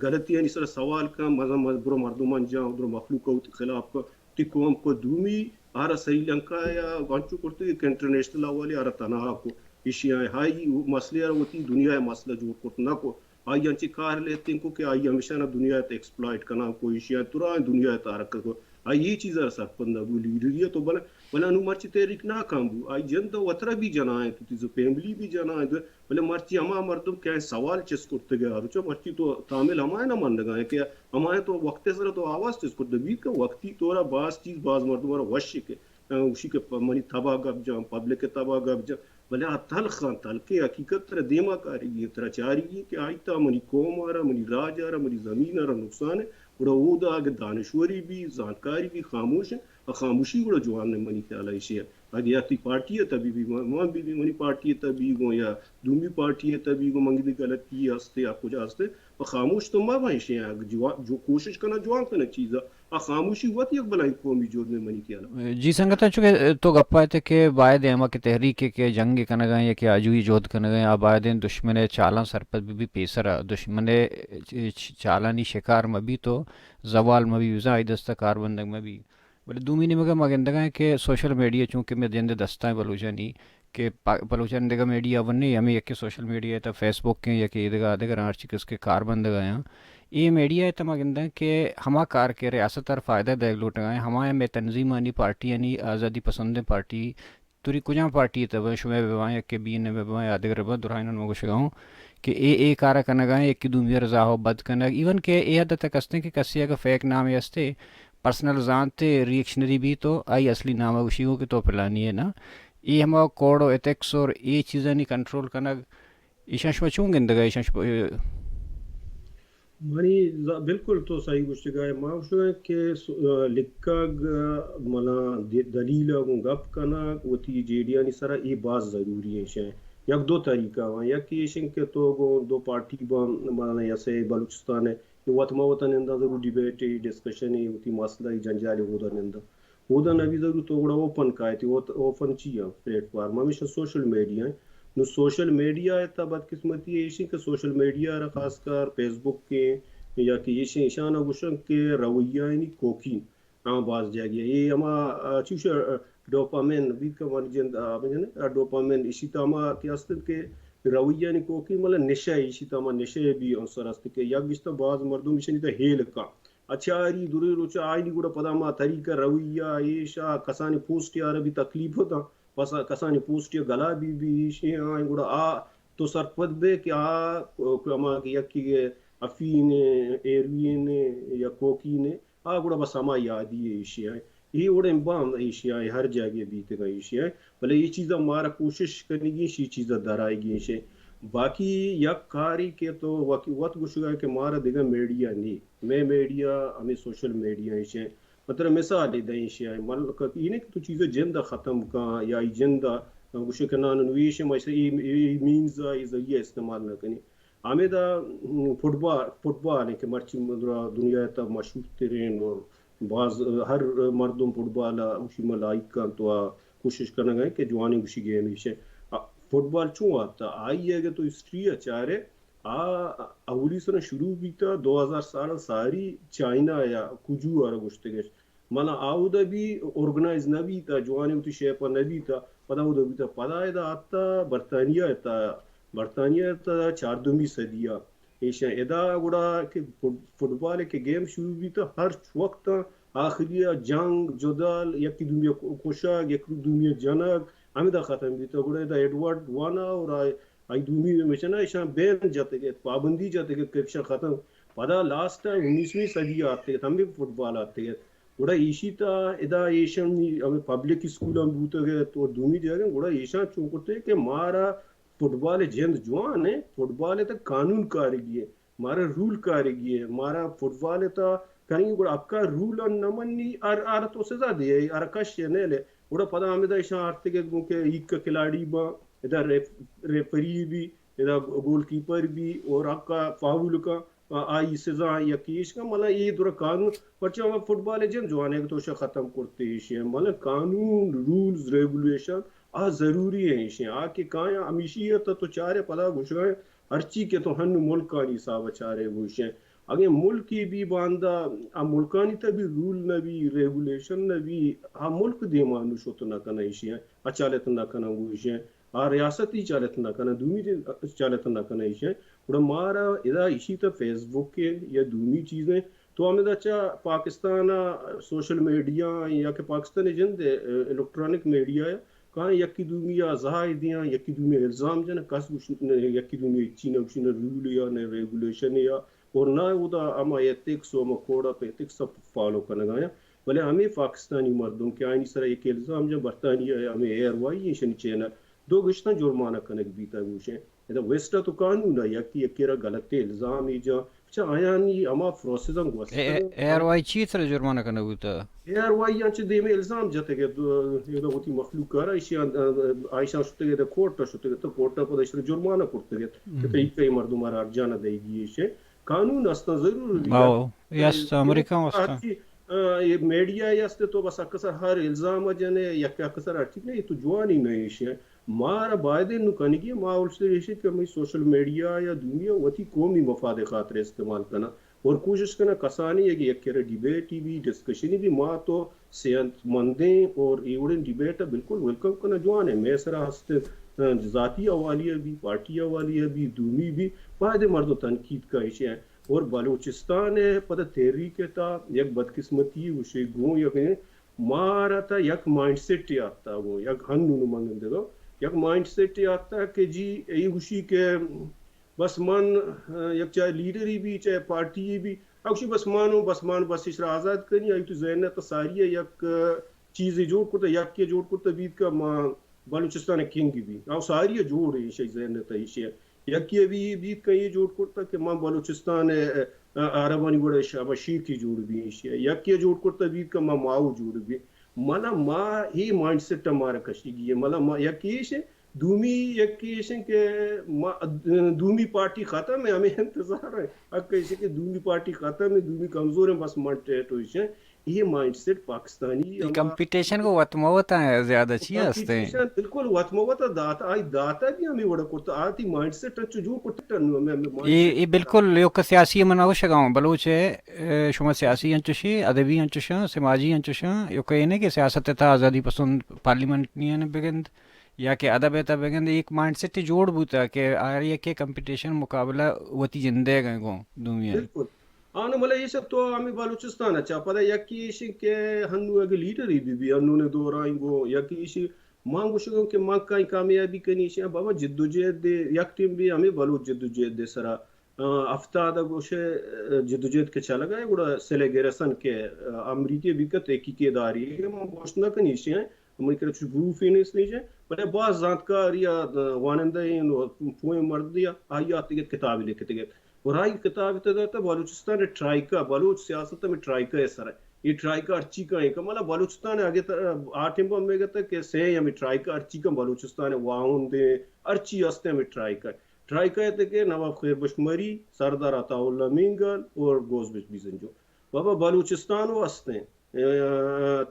غلطیانی سر ءَ سوال کن، مزن مز-، برو مردمان جان، برو مخلوق ءَ وتی خلاف کن۔ تی قوم کو دومی آرا سری لنکا یا انچو کرتے کہ انٹرنیشنل حوالے آرا تنہا کو۔ ایشی ءَ آئی مسئلہ ءَ وتی دنیا ءِ مسئلہ جوڑ کرت نہ کو۔ آئی انچی کار لیتیں کو کہ آئی ہمیشہ نہ دنیا ءَ ایکسپلائٹ کناں کو، ایشی ءَ ترا دنیا ءَ تارک کو۔ آئی یہ چیز ءَ سرپد نہ بو۔ لیڈری ءَ تو بلا، بلا نو مرچی تحریک ناکام بو۔ آئی جند وترا بھی جنائیں تو تیزو فیملی بھی جنائیں تو، بلے مرچی ہما مردم کہ آئی سوال چست کرتگ ءَ، روچا مرچی تو تامل ہمائے نہ منگ ءَ کہ ہمائے تو وقت ءِ سر ءَ تو آواز چست کرتگ بیت کہ وقتی طور ءَ باز چیز باز مردم ءَ را وش کہ، آ، گوشی کہ پ-، منی تبا گپ جان، پبلک ءِ تبا گپ جان، بلے آ تلخ آں، تلکیں حقیقت ترا دیما کاریگی، ترا چاریگی کہ آئی تہا منی قوم ءَ را، منی راج ءَ را، منی زمین ءَ را نقصان ہے۔ گڑا اودا اگہ دانشوری بھی، زانتکاری بھی خاموش ہیں، آ خاموشی گڑا جوان ہے منی خیال ءَ ایشی ءَ۔ اگہ یا تئی پارٹی ءِ تبی بی، من، من بی، بی منی پارٹی ءِ تبی گوں یا دومی پارٹی ءِ تبی گوں، من گندی غلطی ہستے یا کجا ہستے، پہ خاموش تو مہ بئیں ایشی ءَ۔ اگہ جوا-، جو کوشش کناں جوان کناں چیز ءَ، آ خاموشی وت یک بلائیں قومی جرمے منی خیال ءَ۔ جی سنگتاں، چونکہ تو گپ ءَ ات کہ باید ہما کہ تحریک کہ جنگ کنگ ءَ یا کہ آجوئی جہد کنگ ءَ، آ باید دشمن ءِ چالاں سرپد بہ بی، پیسر ءَ دشمن ءِ چ-، چ-، چالانی شکار مہ بی تو زوال مہ بی، بزاں آئی دست ءَ کاربندگ مہ بی۔ بلے دومی نیمگ ءَ ما گندگ ءَ کہ سوشل میڈیا چونکہ مئے جند ءِ دستاں بلوچانی کہ پا-، بلوچانی دگہ میڈیا ونی، ہمے یکے سوشل میڈیا ءِ تہا فیس بک ایں یا کہ دگہ دگہ ہرچی کس کہ کاربندگ ءَ آں، اے میڈیا ءِ تہا ما گندگ ءَ کہ ہما کار کہ ریاست ءَ را فائدہ دئیگ لوٹگ ءَ آں، ہما مئے تنظیمانی، پارٹیانی، آزادی پسندیں پارٹی، توری کجام پارٹی ءِ تہا بہ، شمئے بہ باں یا کہ بی این ایم ءِ بہ باں یا دگہ بہ باں، درائیناں ما گوشگ ءَ اوں کہ اے، اے کار ءَ کنگ ءَ آں، یکے دومی ءَ را زاہ ءُ بد کنگ، ایون کہ اے حد ءَ تک ہستیں کہ کسے اگہ فیک نامے ہستے، پرسنل زانت ءِ ریکشنری بی تو آئی اصلی نام ءَ گوشی گو کہ تو پلانی ئے نا۔ اے ہما کوڈ ءُ ایتھکس اور اے چیزانی کنٹرول کنگ، ایشاں شما چون گندگ ءَ؟ ایشاں شما، منی ز-، بالکل تو صحیح گوشتگ ئے۔ ما گوشگ ءَ کہ س-، لکھگ، منا د-، دلیل ءَ گوں گپ کنگ، وتی جیڈیانی سرا اے باز ضروری ایں۔ ایشاں یک دو طریقہ آں۔ یک ایش ایں کہ تو گوں دو پارٹی باں، منا یا سے بلوچستان ءَ کہ وت ما وت ءَ ننداں ضرور ڈیبیٹ ءَ، ڈسکشن ءَ، وتی مسئلہ ءَ، جنجال ءَ اودا ننداں۔ اودا نہ بی ضرور تو گڑا اوپن کائے تے، اوت-، اوپن چی آں؟ پلیٹ فارم ہمیشہ سوشل میڈیا ایں۔ نو سوشل میڈیا ءِ تہا بدقسمتی ایش ایں کہ سوشل میڈیا ءَ را خاص کر فیس بک ایں یا کہ ایش ایں، ایشاں ءَ گوشن کہ رویہ یعنی کوکین۔ ہاں، باز جاگہ اے ہما، آ، چوش، آ، ڈوپامین بیت کہ من جند، آ، من جند، آ، ڈوپامین ایشی تہا ہما کہ است کہ رویہ یعنی کوکین، مطلب نشہ، ایشی تہا ہما نشہ بی عنصر است کہ یک گشتہ باز مردم ایشانی تہا ہیل کن۔ اچاری درے روچ آئینی گڑا پدا ہما طریقہ رویہ ایشا کسانی پوسٹ یارا بی تکلیف ہوتا، پس کسانی پوسٹ یا گلا بی بی ایشی آئین گڑا آ تو سرپد بے کہ آ ہما کہ یکی افین، ہیروین یا کوکین، آ گڑا بس ہما یادی ءَ ایشی ءَ۔ اے وڑیں بام ایشی ءَ ہر جاگہ بیتگ ءَ ایشی ءَ۔ بلے اے چیز ءَ مارا کوشش کنگی، اے چیز ءَ درائیگی ایشی۔ باقی یک کاری کہ تو وت، وت گوشگ ءَ کہ مارا دگہ میڈیا نی۔ مئے میڈیا ہمے سوشل میڈیا ایشی ءَ۔ مطلب مثال دیں ایشی ءَ۔ مطلب کہ اے نہ کہ تو چیز ءَ جند ءَ ختم کن یا ای جند ءَ گوشے کہ نان نویش ما ایشی ءَ اے، اے مینز ءَ اے ذریعہ استعمال نہ کنی۔ ہمیدا، م، فٹبال، فٹبال ایں کہ مرچی دنیا، دنیا ءِ تہا مشہور ترین اور باز، ہر مردم فٹبال ءَ گوشی ما لائک کنت و کوشش کنگ ءَ کہ جوانیں گوشی گیم ایش ایں۔ آ، فٹبال چون آتا؟ آئی اگہ تو ہسٹری ءَ چارے، آ اولی سر شروع بیتا دو ہزار سال ساری چائنا یا کجو ءَ را گوشتگش۔ مانا آودا بھی آرگنائز نہ بیتا، جوانیں وتی شیپ ءَ نہ بیتا، پدا اودا بیتا، پدا ادا آتا برطانیہ ءِ تہا، برطانیہ ءِ تہا چاردہمی صدی ءَ ایشاں ادا گڑا کہ فٹ-، فٹبال ءِ کہ گیم شروع بیتا، ہر وقت آخری ءَ جنگ، جدال، یکی دومی ءَ کشگ، یکی دومی ءَ جنگ، ہمیدا ختم بیتا۔ گڑا ادا ایڈورڈ ون ءَ اور آ آئی دومی مچنا ایشاں بین جتگ ات، پابندی جتگ ات کہ ایشاں ختم۔ پدا لاسٹ ءَ انیسویں صدی ءَ آتگ ات، ہمے فٹبال آتگ ات۔ گڑا ایشی تہا ادا ایشانی ہمے پبلک اسکولاں بوتگ ات اور دومی جاگہ، گڑا ایشاں چون کرتگ کہ مارا فٹبال ءِ جند جوان ایں، فٹبال ءِ تہ قانون کارگی ایں، مارا رول کارگی ایں، مارا فٹبال ءِ تہ کنگی، گڑا اکا رول نہ منی، ہر، ہر تو سزا دے، ہر کش نہ لے۔ گڑا پدا ہمیدا ایشاں آرتگ ات گوں کہ ایک کلاڑی باں، ادا ریف-، ریفری بی، ادا گول کیپر بی اور حقا فاول کا، آ، آئی سزا یکی ایش کا، مطلب، اے درا قانون، پرچہ ہما فٹبال جن جوان ہے کہ تو شا ختم کرتے ایشی ہیں۔ مطلب، قانون، رولز، ریگولیشن، آ ضروری ہیں ایشی ہیں۔ آ کہ کایا ہمیشی ہے تو، تو چارے پدا گوشگا ہیں، ہرچی کہ تو ہن ملکانی حساب چارے گوشیں۔ اگے ملکی بی باندا، آ ملکانی تا بھی رول نہ بی، ریگولیشن نہ بی، آ ملک دیما نو شت نہ کنا ایشی ہیں، اچالت نہ کنا گوشیں۔ آ ریاستی چالت نہ کناں، دومی دے چالت نہ کناں ایشیں۔ گڑا مارا ادا ایشی تا فیس بک ء یا دومی چیزیں، تو ہمیں دا چا پاکستان ء سوشل میڈیا یا کہ پاکستان ء جند ء الیکٹرانک میڈیا ء کاں یکی دومی ء زاہ دیاں، یکی دومی ء الزام جن، کس گوش، یکی دومی ء چی نہ گوشی، نہ رول یا نہ ریگولیشن یا اور نہ اودا ہما ایتھکس و ہما کوڈ آف ایتھکس سب فالو کنگا یا۔ بلے ہمیں پاکستانی مردم کہ آئینی سرا یک الزام جن، برطانیہ ء ہمیں ایئر وائی ایشنی چینل دو گشتاں جرمانہ کنگ بیتا گوشیں۔ ادا ویسٹ ء تو قانون ء یکی یکی را غلط الزام ای جاں، چہ آیانی ہما پروسیس ہم گوستگ۔ اے، اے، ایئر وائی چی سرا جرمانہ کنگ بوتا؟ ایئر وائی آں چہ دیمے الزام جتگ ات، ادا وتی مخلوق کارا ایشی آں، آ، آ، ایشاں شتگ ات، کورٹ ء شتگ ات، کورٹ ء پدا ایشرا جرمانہ کرتگ ات کہ تئی کئی مردم ء را ارجانہ دئیگی ایشیں۔ قانون استاں ضرور بی۔ آو، یس، امریکہ استاں۔ آ، اے میڈیا ء است تو بس اکثر ہر الزام ء جنے، یک اکثر ہر چیز نہیں، تو جوانی نہیں ایشی۔ مارا باید نو کنگی، ما اولسر ایشی کہ ہمیں سوشل میڈیا یا دنیا وتی قومی مفاد خاطر استعمال کنا اور کوشش کنا کسانی یک، یک کرا ڈیبیٹ بی، ڈسکشن بی، ما تو صحت مندیں اور ایوڑیں ڈیبیٹ بالکل ویلکم کنا جوان ہے۔ میں سرا ہست، ذاتی حوالی بی، پارٹی حوالی بی، دومی بی، باید مردم تنقید کا ایشی ہے۔ اور بلوچستان ء پدا تحریک ء تا یک بدقسمتی گوشے گوں یک مارا تا یک مائنڈ سیٹ آتا گوں یک ہنون من گندگا یک مائنڈ سیٹ آتا کہ جی اے گوشی کہ بس من، آ، یک چاہے لیڈری بی چاہے پارٹی بی، اگشی بس مانو بس مان بس اشرا آزاد کنی، آئی تو ذہن تا ساری یک چیزے جوڑ کرتا، یک جوڑ کرتا بیت کہ ما بلوچستان کنگ بی۔ او ساری جوڑ ہے، ایشی ذہن تا ایشی۔ یکی ابھی بیت کہ یہ جوڑ کرتا کہ ما بلوچستان، ا، ا، عربانی وڑا شابا شیخی جوڑ بی ایشی۔ یکی جوڑ کرتا بیت کہ ما ماؤ جوڑ بی۔ مانا ما ہی مائنڈ سیٹ مارا کشی گی ہے۔ مانا ما یکی ایش ہے، دومی یکی ایش ہے کہ ما، دومی پارٹی ختم ہے، ہمیں انتظار ہے۔ حق ایش ہے کہ دومی پارٹی ختم ہے، دومی کمزور ہے، بس من ٹیٹ ہوئی ہے۔ یہ مائنڈ سیٹ پاکستانی اے ہما کمپٹیشن کو وت مہ وت ء زیادہ چی ہست ایں؟ کمپٹیشن بالکل وت مہ وت ء دات، آئی داتا بھی ہمیں وڑا کرتا، آتی مائنڈ سیٹ انچو جوڑ کرتا، نو ہمیں، ہمیں مائنڈ اے، سیٹ اے بالکل ایوک سیاسی من اوشگاں بلوچ ہے، اے، شما سیاسی انچوشی، ادبی انچوشاں، سماجی انچوشاں، ایوک اینے کہ سیاست تھا آزادی پسند پارلیمنٹ نیاں بگند یا کہ ادب تھا بگند، ایک مائنڈ سیٹ جوڑ بوتا کہ آر یک کمپٹیشن مقابلہ وتی جندے گئے گوں دومی۔ بالکل۔ آنو ملا ایش تو ہمیں بلوچستان ء چا پدا یکی ایش کہ ہنو اگہ لیڈر ہی بی بی ہنو نے دور آئیں گو یکی ایش مان گوشگوں کہ من کائیں کامیابی کنی ایش بابا جد و جہد دے یک ٹیم بھی ہمیں بلوچ جد و جہد دے سرا، آ، ہفتاد ء گوشے، آ، جد و جہد کے چلگا ہے گڑا سلے گرسن کے، آ، امریکہ بھی کت ایکی کے داری ہے من گوشت نہ کنی ایش امریکہ چو پروف ہی نیست ایش بلے باز زانتکار یا، آ، وانندہ ہیں پوئیں مرد یا آئی آتگت کتابی لکھتگت۔ اور آئی کتاب ء تہ ء بلوچستان ء ٹرائیکا، بلوچ سیاست ء ٹرائیکا ء سر ء۔ اے ٹرائیکا ہرچی کائیں کہ مانا بلوچستان ء اگہ ت-، آ ٹیم ء ہمے گتا کہ سے ہمے ٹرائیکا ہرچی کن بلوچستان ء واہند ء ہرچی ہست ہمے ٹرائیکا۔ ٹرائیکا ء تہ کہ نواب خیر بخش مری، سردار عطا اللہ مینگل اور گوز بخش بیزنجو۔ بابا بلوچستان و ہستیں۔ ء،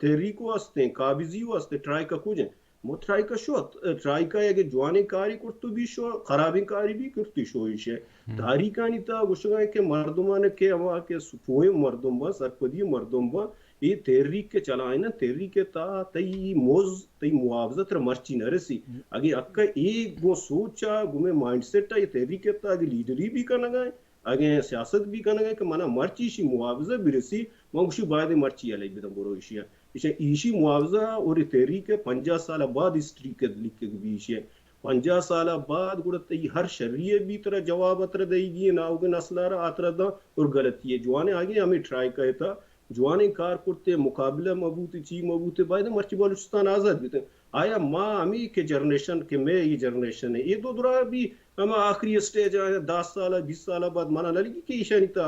تحریک و ہستیں، قابضی و ہستیں، ٹرائیکا کجیں؟ مو ٹرائیکا شو، ٹرائیکا اگہ جوانیں کاری کرتو بی شو، خرابیں کاری بی کرتی شو ایشے۔ تحریکانی تا گوشگا کہ مردمان کہ ہما کہ سپوئیں مردم با، سرپدی مردم با، اے تحریک کے چلائنا، تحریک تا تئی موز، تئی معاوضہ تر مرچی نہ رسی۔ اگہ اکا اے گو سوچا، گو میں مائنڈ سیٹ اے تحریک تا اگہ لیڈری بھی کنگا، اگیں سیاست بھی کنگ ء کہ منا مرچی شی معاوضہ برسی، من گوشی باید مرچی علی بدن برو ایشی ء۔ ایشی، ایشی معاوضہ اور تحریک ء پنجاہ سال بعد ہسٹری کے لکھگ بی ایشی ء۔ پنجاہ سال بعد گڑا تئی ہر شری ء بھی ترا جواب ء ترا دئیگی ء، ناوگ نسل ء را آترا داں اور غلطی ء جوان ء آگے ہمیں ٹرائی کئے تا جوانیں کار کرتے، مقابلہ مبوتے، چی مبوتے، باید مرچی بلوچستان آزاد بیتے۔ آیا ما ہمیں کہ جنریشن کہ میں یہ جنریشن ہے، یہ دو درا بھی ہما آخری اسٹیج ء دہ سال ء بیست سال ء بعد منا نہ لگی کہ ایشانی تا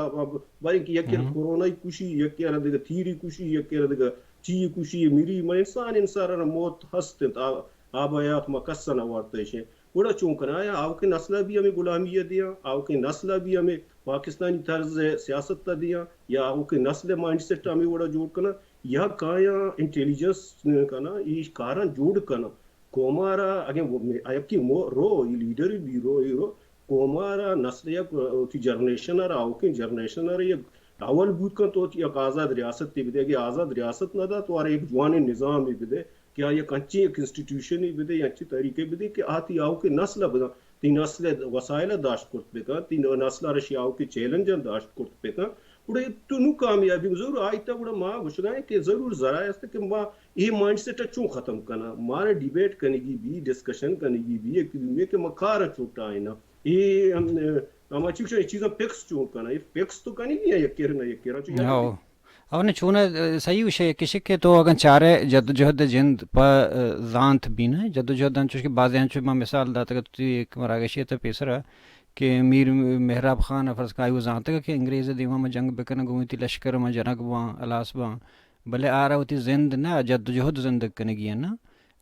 باریں کہ یک کرونا ہی کشی، یک یا دگہ تیری کشی، یک یا دگہ چی کشی، مری، ما انسان، انسان را موت ہست انت، آ-، آب حیات ما کس نہ وارتا ایشیں۔ گڑا چون کناں؟ آیا آؤکیں نسل ءَ بھی ہمیں غلامی ءَ دیاں، آؤکیں نسل ءَ بھی ہمیں پاکستانی طرز سیاست ءَ دیاں، یا آؤکیں نسل ءِ مائنڈ سیٹ ہمیں وڑا جوڑ کناں، یا کایاں انٹیلیجنس کناں، اے کاراں جوڑ کناں؟ قوم ءَ را اگیں یکی رو، اے لیڈر بھی رو، اے رو، قوم ءَ را نسل یک وتی جنریشن ءَ را، آؤکیں جنریشن ءَ را یک اول بوت کنت، تو یک آزاد ریاستے بدے، اگہ آزاد ریاست نہ دات، تو آرا یک جوانیں نظامے بدے کہ آ یک انچیں یک انسٹیٹیوشنے بدے، یک انچیں طریقے بدے کہ آ تئی آؤکیں نسل ءَ بداں، تئی نسل ءِ وسائل ءَ داشت کرت بکن، تئی نسل ءَ را شی آؤکیں چیلنجاں داشت کرت بکن۔ گڑا تو نوں کامیابی ضرور آئی تا۔ گڑا ما گوشگا ایں کہ ضرور ذرائع است کہ ما اے مائنڈ سیٹ ءَ چون ختم کناں، مارا ڈیبیٹ کنگی بی، ڈسکشن کنگی بی، یک دومی کہ ما کار ءَ چون ٹائیناں۔ اے ہم، ہما چی گوشاں، اے چیزاں فکس چون کناں؟ اے فکس تو کنگی ایں یک کر نہ یک کر، چو یاد ہو۔ او نہ چون، ءَ، صحیح گوشے، کشک کہ تو اگاں چارے جدوجہد ءِ جند پہ، ءَ، زانت بی نہ، جدوجہد انچوش کہ بازیں انچو ما مثال داتگ ات، تو یک مراگشے ءَ پیسرا کہ میر محراب خان ءَ فرض کن آئی ءَ زانتگ کہ انگریز ءِ دیما ما جنگ بکناں، گوں وتی لشکر ما جنگ باں، ہلاس باں، بلے آرا وتی زند نہ، جدوجہد زندگ کنگی ایں نہ۔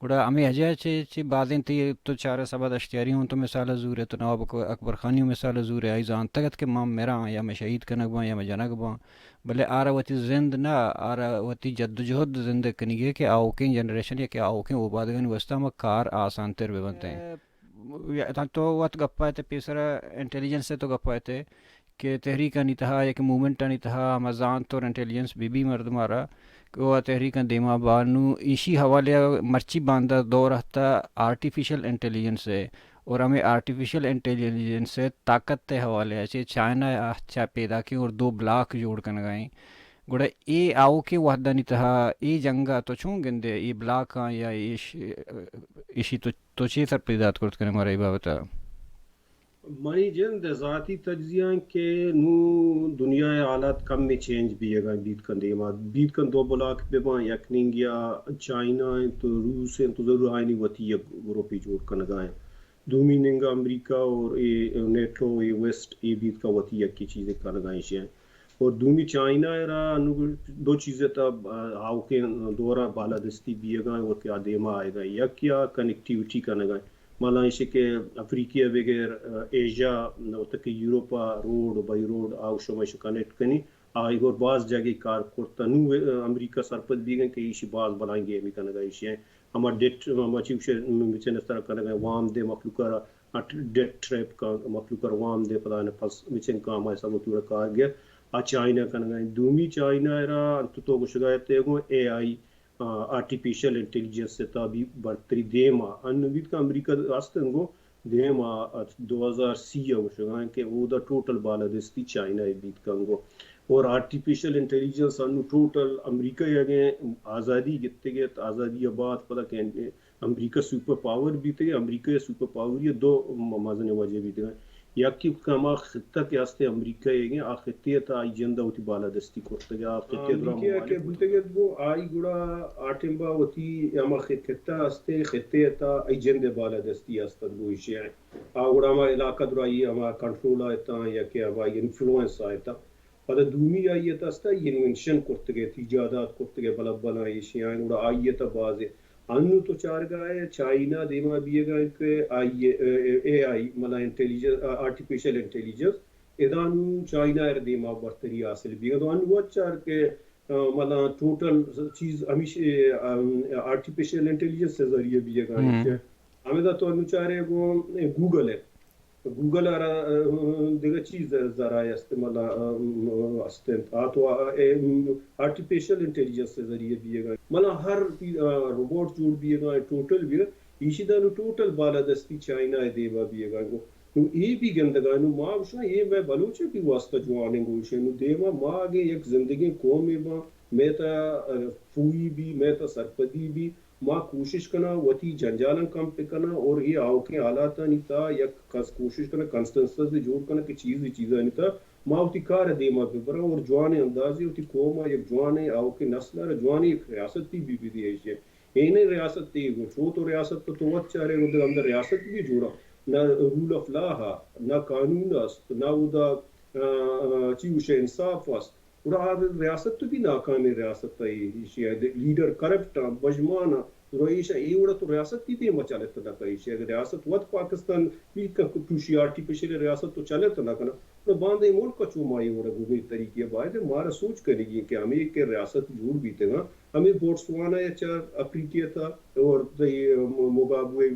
گڑا ہمے وجہ چہ، چہ بازیں تئی تو چارے صبا دشتیاری ہوں تو مثال زورے، تو نواب اک-، اکبر خانی ہوں مثال زورے، آئی زانتگ ات کہ ما مراں یا مئے شہید کنگ باں یا مئے جنگ باں، بلے آرا وتی زند نہ، آرا وتی جدوجہد زندگ کنگی ایں کہ آؤکیں جنریشن یا کہ آؤکیں اوبادگانی واسطہ ہما کار آسان تر بہ بنت ایں۔ یا تاں تو وت گپ ءَ ات، پیسرا انٹیلیجنس ءِ تو گپ ءَ ات کہ تحریکانی تہا یا کہ موومنٹانی تہا ہما زانت اور انٹیلیجنس بی بی مردم ءَ را کہ وہ تحریکاں دیما با۔ نوں ایشی حوالے ءَ مرچی باندا دور ءَ تا آرٹیفیشل انٹیلیجنس ءِ، اور ہمے آرٹیفیشل انٹیلیجنس ءِ طاقت ءِ حوالے ءَ چہ چائنا ءَ چا پیداکیں اور دو بلاک جوڑ کنگا ایں۔ گڑا اے آؤکیں وہدانی تہا اے جنگ ءَ تو چون گندے، اے بلاکاں یا ایش-، ایشی تو، تو چے سرپدی دات کرت کنے مارا اے بابت ءَ؟ منی جند ءِ ذاتی تجزیہ انت کہ نوں دنیا ءِ حالات کمے چینج بیگا بیت کن دیما، بیت کن دو بلاک بہ باں، یک ننگیا چائنا انت تو روس انت تو ضرور آئینی وتی یک گروپے جوڑ کنگا انت۔ دومی ننگا امریکہ اور اے نیٹو، اے ویسٹ، اے بیت کن وتی یکی چیزے کنگا ایشی انت۔ اور دومی چائنا ءَ را انو دو چیز ءِ تہ، آ، آؤکیں دور ءَ بالادستی بیگا انت اور کہ آ دیما آئیگا انت۔ یک یا کنیکٹیویٹی کنگا انت۔ مالا ایشی کہ افریقہ ءَ بگر، آ، ایشیا، وت کہ یورپ ءَ روڈ، بائی روڈ، آؤ شما ایشی کنیکٹ کنی۔ آئی اور باز جاگہ کار کرتا۔ نوں، آ، امریکہ سرپد بیگا انت کہ ایشی باز بلائیں گیمی کنگا ایشی انت۔ ہما ڈیٹ، ہما چی گوشے، مچن سر کنگا انت، وام دے مخلوق ءَ را، ڈیٹ ٹریپ کا مخلوق ءَ را وام دے، پدا نہ پس مچن کا ہما حساب ءَ توڑا کار گیا۔ آ چائنا کنگا انت۔ دومی چائنا ءَ را انت تو گوشگا ات گوں اے آئی، آ، آرٹیفیشل انٹیلیجنس ءِ تہ ءَ بی برتری دیما۔ انو بیت کہ امریکہ است انگو دیما ات دو ہزار سی ءَ گوشگا انت کہ اودا ٹوٹل بالادستی چائنا ءِ بیت کنگو۔ اور آرٹیفیشل انٹیلیجنس انو ٹوٹل امریکہ ءَ اگیں آزادی گتگ ات، آزادی ءَ بعد پدا کہ امریکہ سپر پاور بیتگ، امریکہ ءِ سپر پاوری ءِ دو م-، مزنیں وجہ بیتگ۔ یکے کہ ہما خطہ کہ است امریکہ ءِ، آ خطے ءِ تہ ءَ آئی جند ءَ وتی بالادستی کرتگ، آ خطے ءِ درا امریکہ ءَ کہ ممالک بوتگ ات گوں آئی گڑا آ ٹیمبا وتی ہما خ-، خطہ است، خطے ءِ تہ ءَ آئی جند ءِ بالادستی است ات گوں ایشی ءَ۔ آ گڑا ہما علاقہ درا آئی ہما کنٹرول ءَ اتاں یا کہ ہما انفلوئنس ءَ اتاں۔ پدا دومی آئی ءِ تہ ءَ است انوینشن کرتگ ات، ایجادات کرتگ ات، بلب بلاں ایشی آں، گڑا آئی ءِ تہ ءَ بازیں۔ انوں تو چارگا ئے چائنا دیما بیگا انت کہ آئی ءِ، اے، اے آئی، ملا انٹیلیجنس، آرٹیفیشل انٹیلیجنس، ادا نوں چائنا ءَ را دیما برتری حاصل بیگا۔ تو انوں وت چار کہ، آ، ملا ٹوٹل چیز ہمیش، اے، آ، آرٹیفیشل انٹیلیجنس ءِ ذریعہ بیگا انت۔ ہمدا تو انوں چارے گوں گوگل ءَ۔ گوگل ءَ را، آ، دگہ چیز ذرائع است، ملا، آ، است انت۔ آ تو، آ، اے، آرٹیفیشل انٹیلیجنس ءِ ذریعہ بیگا۔ ملا ہر، آ، روبوٹ جوڑ بیگا، ٹوٹل بیگا۔ ایشی دانو ٹوٹل بالادستی چائنا ءِ دیما بیگا۔ نوں اے بی گندگا، نوں ما گوشاں اے مئے بلوچ ءِ بی واسطہ جوانیں گوشے۔ نوں دیما ما اگے یک زندگیں قومے باں، مئے تہ، آ، پوئی بی، مئے تہ سرپدی بی، ما کوشش کناں وتی جنجالاں کم بکناں اور اے آؤکیں حالاتانی تہا یک کس-، کوشش کناں کنسنسس جوڑ کناں کہ چیزے چیزانی تہا ما وتی کار ءَ دیما ببراں اور جوانیں اندازے وتی قوم ءَ یک جوانیں آؤکیں نسل ءَ را جوانیں یک ریاستے بی بدے ایشی ءَ۔ اینیں ریاستے گوں شو تو ریاست تو وت چارے گوں دگہ اندر ریاست بی جوڑا، نہ رول آف لا ہا، نہ قانون است، نہ اودا، آ، آ، چی گوشے انصاف است۔ گڑا آ ریاست تو بی ناکامیں ریاست ءَ، ایشی ءِ لیڈر کرپٹ آں، بژمان آں، درا ایشاں اے وڑا تو ریاستی دیما چلت نہ کن۔ ایشی اگہ ریاست وت پاکستان بیت کن، پوشی آرٹیفیشل ریاست تو چلت نہ کن، تو باندے ملک چو ما اے وڑا گومی طریقے باید مارا سوچ کنگی کہ ہمیں کہ ریاست جوڑ بیتگاں، ہمیں بوٹسوانا یا چا افریقہ تا اور تئی مگابوے،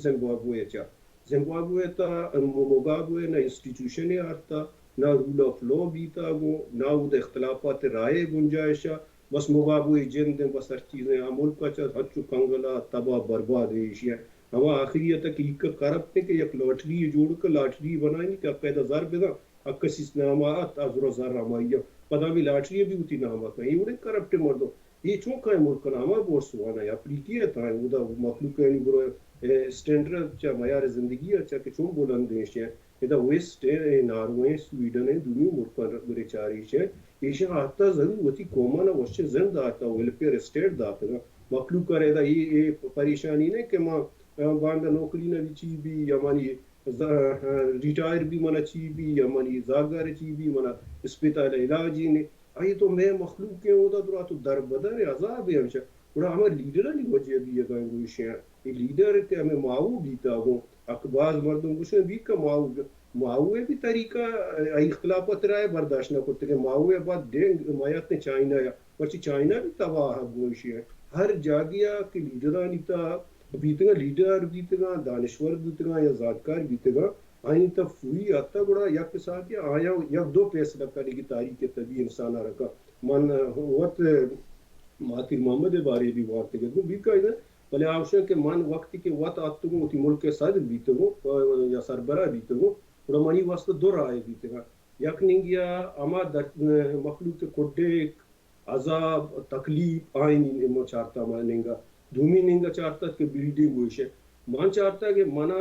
زمبابوے یا چا زمبابوے تا، مگابوے نہ انسٹیٹیوشن آرتا، نہ رول آف لا بیتا گوں، نہ اود اختلافات رائے گنجائشا۔ بس مگابوے جند ہیں، بس ہر چیزیں آ ملک چا ہچو کنگلا تباہ برباد ہے ایشی۔ ہما آخری تک ایک کرپٹ ہے کہ یک لاٹری جوڑ کر لاٹری بنائیں کہ پیدا زر بدن، اکسیس نامہ ات، ازرا زر ہمائی۔ پدا بھی لاٹری بھی ہوتی نامہ کہیں، اڑے کرپٹ مردم۔ اے چونکا ملک ء نام ء بورسوانا ء اپلیکی ء تاں اودا مخلوق ء برو اسٹینڈرڈ چہ معیار زندگی ء چہ کہ چون بلند ایش ء ادا ویسٹ ء ناروے ء سویڈن ء دومی ملکاں گرے چار ایش ء ایشاں آتا ضرور وتی قوماں وشیں زند آتا ویلفیئر اسٹیٹ داتگا مخلوق ء ادا اے اے پریشانی نہ کہ ما باندا نوکری نہ چی بی یا منی ریٹائر بی منا چی بی یا منی زاگار چی بی منا اسپتال علاج ہی نے آئی تو مئے مخلوق ء اودا درا تو دربدر ء عذاب ء ہمشہ۔ گڑا ہمے لیڈرانی وجہ ء بیگ ء گوشیاں۔ اے لیڈر کہ ہمے ماہو بیتا گوں، اک باز مردم گوشن بیت کہ ماہو، ماہو ء بھی طریقہ ء اختلافات رائے برداشت نہ کرتے کہ ماہو ء بعد ڈینگ میات نے چائنا ء، پرچہ چائنا بھی تباہ ء گوشی ء۔ ہر جاگہ ء کہ لیڈرانی تا بیتگاں، لیڈر بیتگاں، دانشور بیتگاں یا زانتکار بیتگاں، آئی تہ فوری آتا گڑا یک ساعت یا آیا یک دو فیصلہ کنگی تاریخ ء تبی انسان ء رکا۔ من وت ماتیر محمد ء بارے بھی وارتگ ات گوں بیکا ادے، بلے آوشن کہ من وقتی کہ وت آتگوں وتی ملک ء صدر بیتگوں یا سربراہ بیتگوں، گڑا منی واسطہ دو رائے بیتگاں۔ یک ننگیا ہما در مخلوق ء کڈیک عذاب، تکلیف، آئینی ما چارتا ما ننگا۔ دومی ننگا چارتا کہ بلڈنگ گوشے۔ من چارتا کہ منا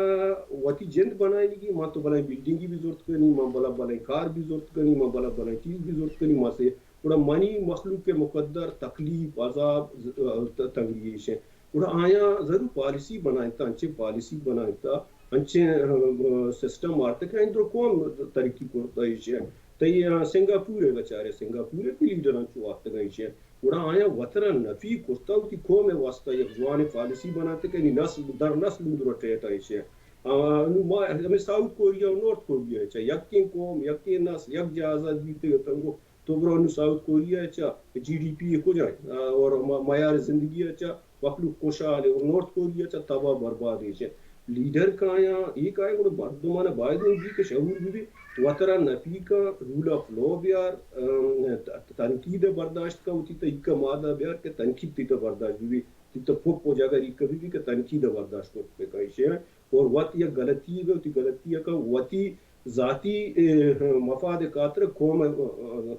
وتی جند بنائینگی، من تو بلائیں بلڈنگی بھی زرت کنی، من بلا بلائیں کار بھی زرت کنی، من بلا بلائیں چیز بھی زرت کنی، ما سے۔ گڑا منی مخلوق مقدر تکلیف، عذاب، ز-، ت-، تنگی ایشے۔ گڑا آیاں ضرور پالیسی بنائینتا، انچیں پالیسی بنائینتا، انچیں، ام، سسٹم آرتا کہ اندر قوم ترقی کرتا ایشی۔ تئی، ا، سنگاپور ء بچارے، سنگاپور ء بھی لیڈراں چو آتگاں ایشی۔ گڑا آیاں وترا نفی کرتا وتی قوم ء واسطہ یک جوان پالیسی بناتے کہ نی نسل در نسل اندر ٹیٹا ایشی۔ آ، نو ما ہمیں ساؤتھ کوریا و نارتھ کوریا چا یکیں قوم، یکیں نسل، یک جہازا بیتے تنگو تو برو انو ساؤتھ کوریا ء چا جی ڈی پی ء کجا، آ، اور ما-، معیار زندگی ء چا مخلوق خوشحال ہے اور نارتھ کوریا چا تباہ برباد ہے چا۔ لیڈر کایاں، اے کایاں گڑا مردمان باید بھی کہ شعور بھی بھی، وترا نپی کا، رول آف لا بیار، ام، ت-، تنقید برداشت کا، وتی تا ایک مادہ بیار کہ تنقید تیتا برداشت بھی بھی، تیتا پھوپ و جگر ایک بھی بھی کہ تنقید برداشت کو پہ کایشے۔ اور وت یک غلطی بہ وتی غلطی کا وتی ذاتی، اے، مفاد خاطر قوم، اے،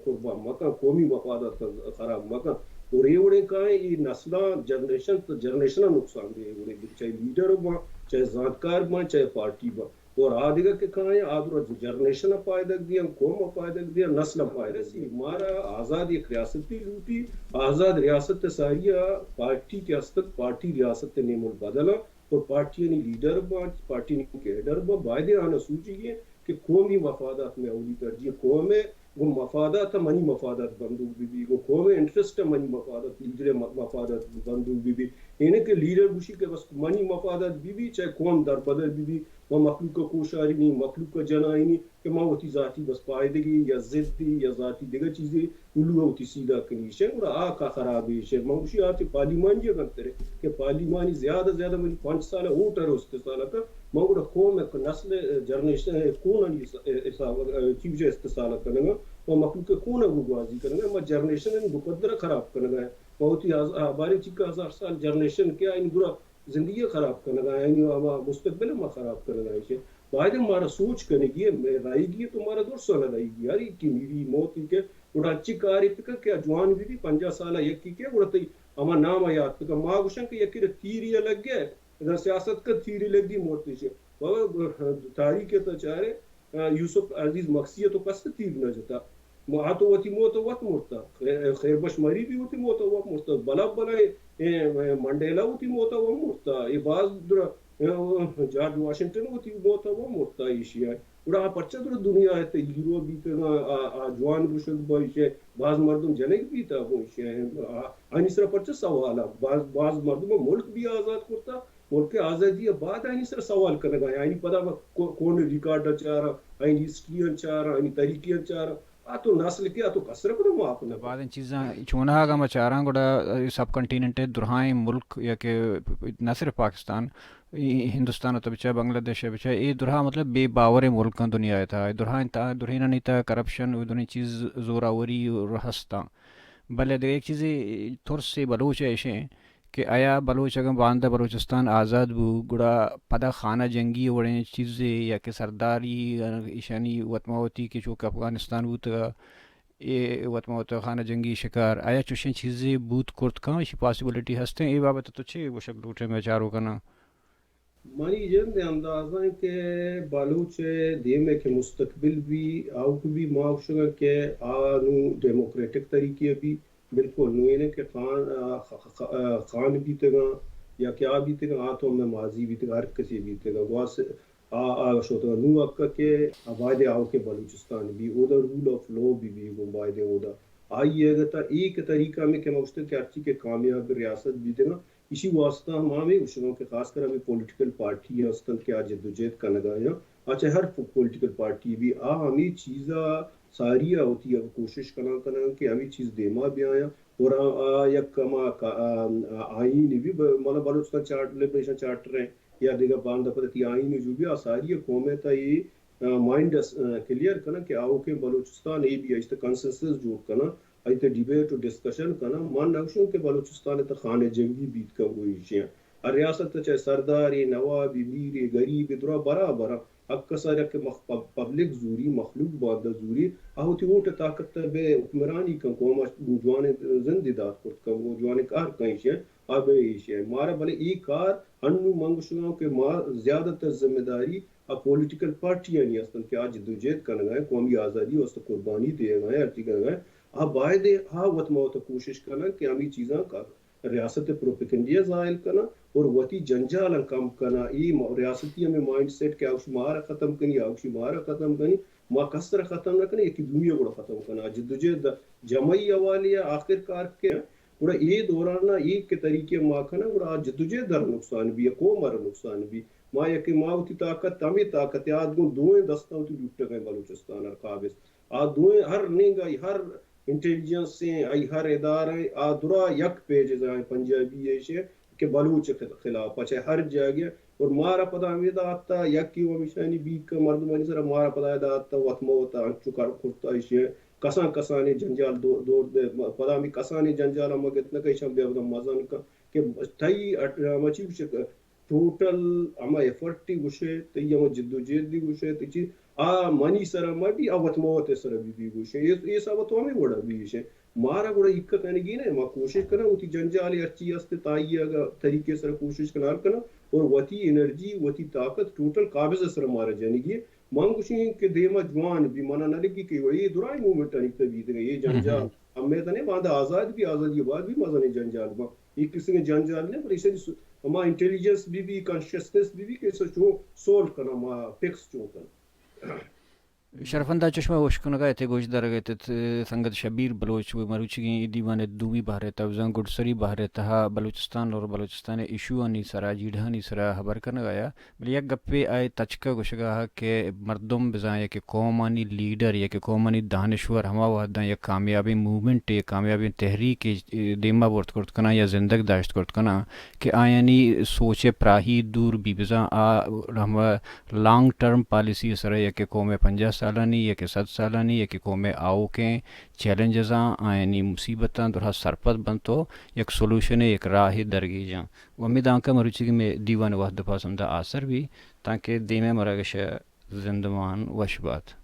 قربان مکن، قومی مفادات خراب مکن۔ اور اے وڑیں کائیں اے نسلاں جنریشن، جنریشن نقصان دے، اے وڑیں چاہے لیڈر بن، چاہے زانتکار بن، چاہے پارٹی بن۔ اور آ دگہ کہ کائیں آ درا جنریشن پائدگ دیاں، قوم پائدگ دیاں، نسل پائدگ دیاں۔ مارا آزاد یک ریاستی لوٹی، آزاد ریاست ساری پارٹی کہ ہستگ، پارٹی ریاست نیم البدل اور پارٹیانی لیڈر باں، پارٹیانی کیڈر باں، بایدیں آناں سوچگی انت کہ قومی مفادات مئے اولی ترجیح، قوم ء گوں مفادات ء منی مفادات بندوک بہ بی، گوں قوم ء انٹرسٹ ء منی مفادات، لیڈر ء م-، مفادات بندوک بہ بی۔ اینہ کہ لیڈر گوشی کہ بس منی مفادات بہ بی، چاہے قوم دربدر بہ بی، ما مخلوق ء کوشارینی، مخلوق ء جنائینی کہ ما وتی ذاتی بس پائدگی یا ضدی یا ذاتی دگہ چیزے الو ء وتی سیدھا کنی ایشیں، گڑا آ کا خراب ایشیں۔ من گوشی آ چہ پارلیمانی ء گنترے کہ پارلیمانی زیادہ زیادہ منی پنچ سال ء ووٹ ء استحصال ء کن، من گڑا قوم ء نسل ء جنریشن ء کونانی حساب ء چیز ء استحصال ء کنگ ء و مخلوق ء کون ء گوازی کنگ ء ما جنریشن ء مقدر ء خراب کنگ ء ما وتی ہز-، باریں چکا ہزار سال جنریشن کہ آئین گڑا زندگی ء خراب کنگ ء، یعنی ہما مستقبل ء ما خراب کنگ ء ایش۔ باید مارا سوچ کنگی ء، مئے رائیگی ء تو مارا درساں نہ رائیگی۔ ہر یکی میری موت ای کہ گڑا انچی کارے بکن کہ آ جوان بہ بی، پنجاہ سال ء یکی کہ گڑا تئی ہما نام ء یات بکن۔ ما گوشن کہ یکی را تیری ء لگے، اگاں سیاست کن تیری لگی مرتش۔ بابا تاریخ ء تو چارے، یوسف عزیز مکسی ء تو کس تیر نہ جتا۔ ما آ تو وتی موت ء وت مرتا۔ خیر، خیر بخش مری بھی وتی موت ء وت مرتا۔ بلا بلا اے، اے منڈیلا وتی موت ء وت مرتا۔ اے باز در، اے جارج واشنگٹن وتی موت ء وت مرتا ایشی ء۔ گڑا آ پرچا درا دنیا ء تہ ہیرو بیتگ آں؟ آ، آ جوان گوشگ بہ ایشی، باز مردم جنگ بیت ء گوں ایشی، آ، آنی سرا پرچا سوال ء؟ باز، باز مردم ملک بھی آزاد کرتا، ملک ء آزادی ء بعد آنی سرا سوال کنگ ء، آنی پدا کو-، کون ریکارڈ ء چاراں، آنی ہسٹری ء چاراں، آنی تاریخی ء چاراں، آ تو نسل کہ آ تو کسر پدا معاف نہ۔ بعد ان چیزاں چوناہا اگاں ما چاراں گڑا سب کنٹیننٹ ء درہائیں ملک یا کہ نہ صرف پاکستان، ای-، ہندوستان ء تو بچار، بنگلہ دیش ء بچار، اے درہا مطلب بے باوریں ملک آں دنیا ء تہا۔ اے درہائیں تہا، درہینانی تہا کرپشن و درہیں چیز زوراوری و ہستاں۔ بلے دگہ یک چیزے ترس بلوچ ء ایشیں کہ آیا بلوچ اگاں باندا بلوچستان آزاد بو، گڑا پدا خانہ جنگی وڑیں چیزے یا کہ سرداری ایشانی وت ما وتی کہ چو کہ افغانستان بوتگ، اے وت ما وت خانہ جنگی شکار، آیا چوشیں چیزے بوت کرت کن، ایشی پاسیبلٹی ہستیں؟ اے بابت تو چے گوشگ لوٹے مئے چاروکاں؟ منی جند ء اندازہ انت کہ بلوچ ء دیم ء کہ مستقبل بی، آؤک بی، ما گوشگ ء کہ آ نوں ڈیموکریٹک طریقے ء بی، بالکل نوں اینہ کہ خان، آ، خ-، خ-، آ، خان بیتگاں یا کہ آ بیتگاں، آ تو ہمے ماضی بیتگ، ہر کسی بیتگاں۔ گواس آ، آ شوتگاں۔ نوں حق ء کہ آ بایدیں آؤکیں بلوچستان بی، اودا رول آف لا بی بی گوں بایدیں اودا۔ آئی ء اگہ تا اے کہ طریقہ ہمے کہ ما گوشتگ کہ ہرچی کہ کامیاب ریاست بیتگاں، ایشی واسطہ ہم ہمے گوشگاں کہ خاص کر ہمے پولیٹیکل پارٹی ہستن کہ آ جدوجہد کنگا یا آ چہ ہر پو-، پولیٹیکل پارٹی بی، آ ہمے چیزا ساری ء وتی ء کوشش کنان کنان کہ ہمے چیز دیما بیایاں اور آ، آ یک ہما کا-، آ، آ، آئین بی ب-، مانا بلوچستان چارٹ-، لبریشن چارٹر ہیں یا دیگہ باندا پدا تی آئین جو بی آ ساری ء قوم ء تا اے، آ، مائنڈ اس-، آ، کلیئر کنن کہ آؤکیں بلوچستان اے بی اشت کنسنسس جوڑ کنن، ایت ڈیبیٹ و ڈسکشن کنن۔ من نگوشوں کہ بلوچستان ء تا خانہ جنگی بیت کن گو ایشیاں۔ ہر ریاست ء چاہے سردارے، نوابے، میرے، غریبے درا برابر آں۔ ہر کسا کہ مخ-، پب-، پبلک زوری، مخلوق باندا زوری، آ وتی ووٹ ء طاقت ء بہ حکمرانی کن، قوم ء جوانیں زندے دات کرت کن، گوں جوانیں کار کن ایشی ء، آ بہ ایشی ء۔ مارا بلے اے کار انوں من گوشگاں کہ ما زیادہ تر ذمہ داری آ پولیٹیکل پارٹیانی ہستن کہ آ جدوجہد کنگا ہیں، قومی آزادی واستہ قربانی دیگا ہیں، ہرچی کنگا ہیں۔ آ بایدیں آ وت ما وت کوشش کنن کہ ہمے چیزاں کا ریاست ء پروپیگنڈے ء زاہل کناں اور وتی جنجالاں کم کناں۔ اے م-، ریاستی ہمے مائنڈ سیٹ کہ آ گوشی مارا ختم کنی، آ گوشی مارا ختم کنی، ما کس ء را ختم نہ کنیں، یکے دومی ء گڑا ختم کناں۔ جدوجہد جمعی حوالے ء آخر کار کہ گڑا اے دوران ء اے کہ طریقے ما کناں، گڑا آ جدوجہد ء را نقصان بی، قوم ء را نقصان بی۔ ما یکے ما وتی طاقت، ہمے طاقت ء آ گوں دوئیں دستاں وتی لوٹگ ء بلوچستان ء را قابض۔ آ دوئیں ہر نینگا، ہر انٹیلیجنس ایں، آئی ہر ادارہ ایں، آ درا یک پیج زائیں پنجابی ایش ایں کہ بلوچ خل-، خلاف پچے ہر جاگہ۔ اور مارا پدا ہمے داتا یکی و ہمیشانی بیت کہ مردمانی سرا مارا پدا داتا وت ما وتا انچو کر کرتا ایش ایں۔ کسان کسانی جنجال دو-، دور دے، م-، پدا ہمے کسانی جنجال ہم گت نہ کہ ایشان بیا پدا مزن کن کہ تئی اٹ-، مچی گوشے کہ ٹوٹل ہما ایفرٹ ئی گوشے، تئی ہما جدوجہد ئی گوشے، تئی چیز آ منی سرا مہ بی، آ وت ما وت سرا بی بی گوشے۔ اے، اے حساب تو ہمے وڑا بی گوشے۔ مارا گڑا ایکا کنگی نہ، ما کوشش کناں، وتی جنجال ہرچی است، تائی اگا طریقے سرا کوشش کناں حل کناں، اور وتی انرجی، وتی طاقت ٹوٹل قابض سرا مارا جنگی۔ من گوشیں کہ دیما جوان بی، منا نہ لگی کہ اے درائیں موومنٹ آنی تبی دگہ، اے جنجال ہمے تنے باندا آزاد بی، آزادی بعد بی مزنیں جنجال با۔ اے کسی جنجال نہ، پر ایشانی سو-، ہما انٹیلیجنس بی بی، کانشسنس بی بی کہ ایشاں چون سولو کناں، ما فکس چون کناں۔ شرفندا چشمہ ہوش کنگا ات، گوش دارگا ات، سنگت شبیر بلوچ و مروچیگیں اے دیوان ء دومی بہر ء تہا بزاں گڈسری بہر ء تہا بلوچستان اور بلوچستان ء ایشوانی سرا، جیڑہانی سرا ہبر کنگا یا۔ بلے یک گپے آئی تچک ء گوشگا کہ مردم بزاں یا کہ قومانی لیڈر یا کہ قومانی دانشور ہما وہداں یک کامیابیں موومنٹ، یک کامیابیں تحریک دیما برت کرت کناں یا زندگ داشت کرت کناں کہ آیانی سوچ ء پراہی دور بی، بزاں آ ہما لانگ ٹرم پالیسی ء سرا یا کہ قوم ء پنجاہ سالانی یا کہ صد سالانی یا کہ قوم ء آؤکیں چیلنجزاں، آیانی مصیبتاں درہا سرپد بنت و یک سلوشنے، یک راہے درگیجاں۔ و ہمے دانکہ مروچیگیں مئے دیوان وہد ء پاس ہمدا آسر بی، تانکہ دیمے مراگش ء زندمان وش بات۔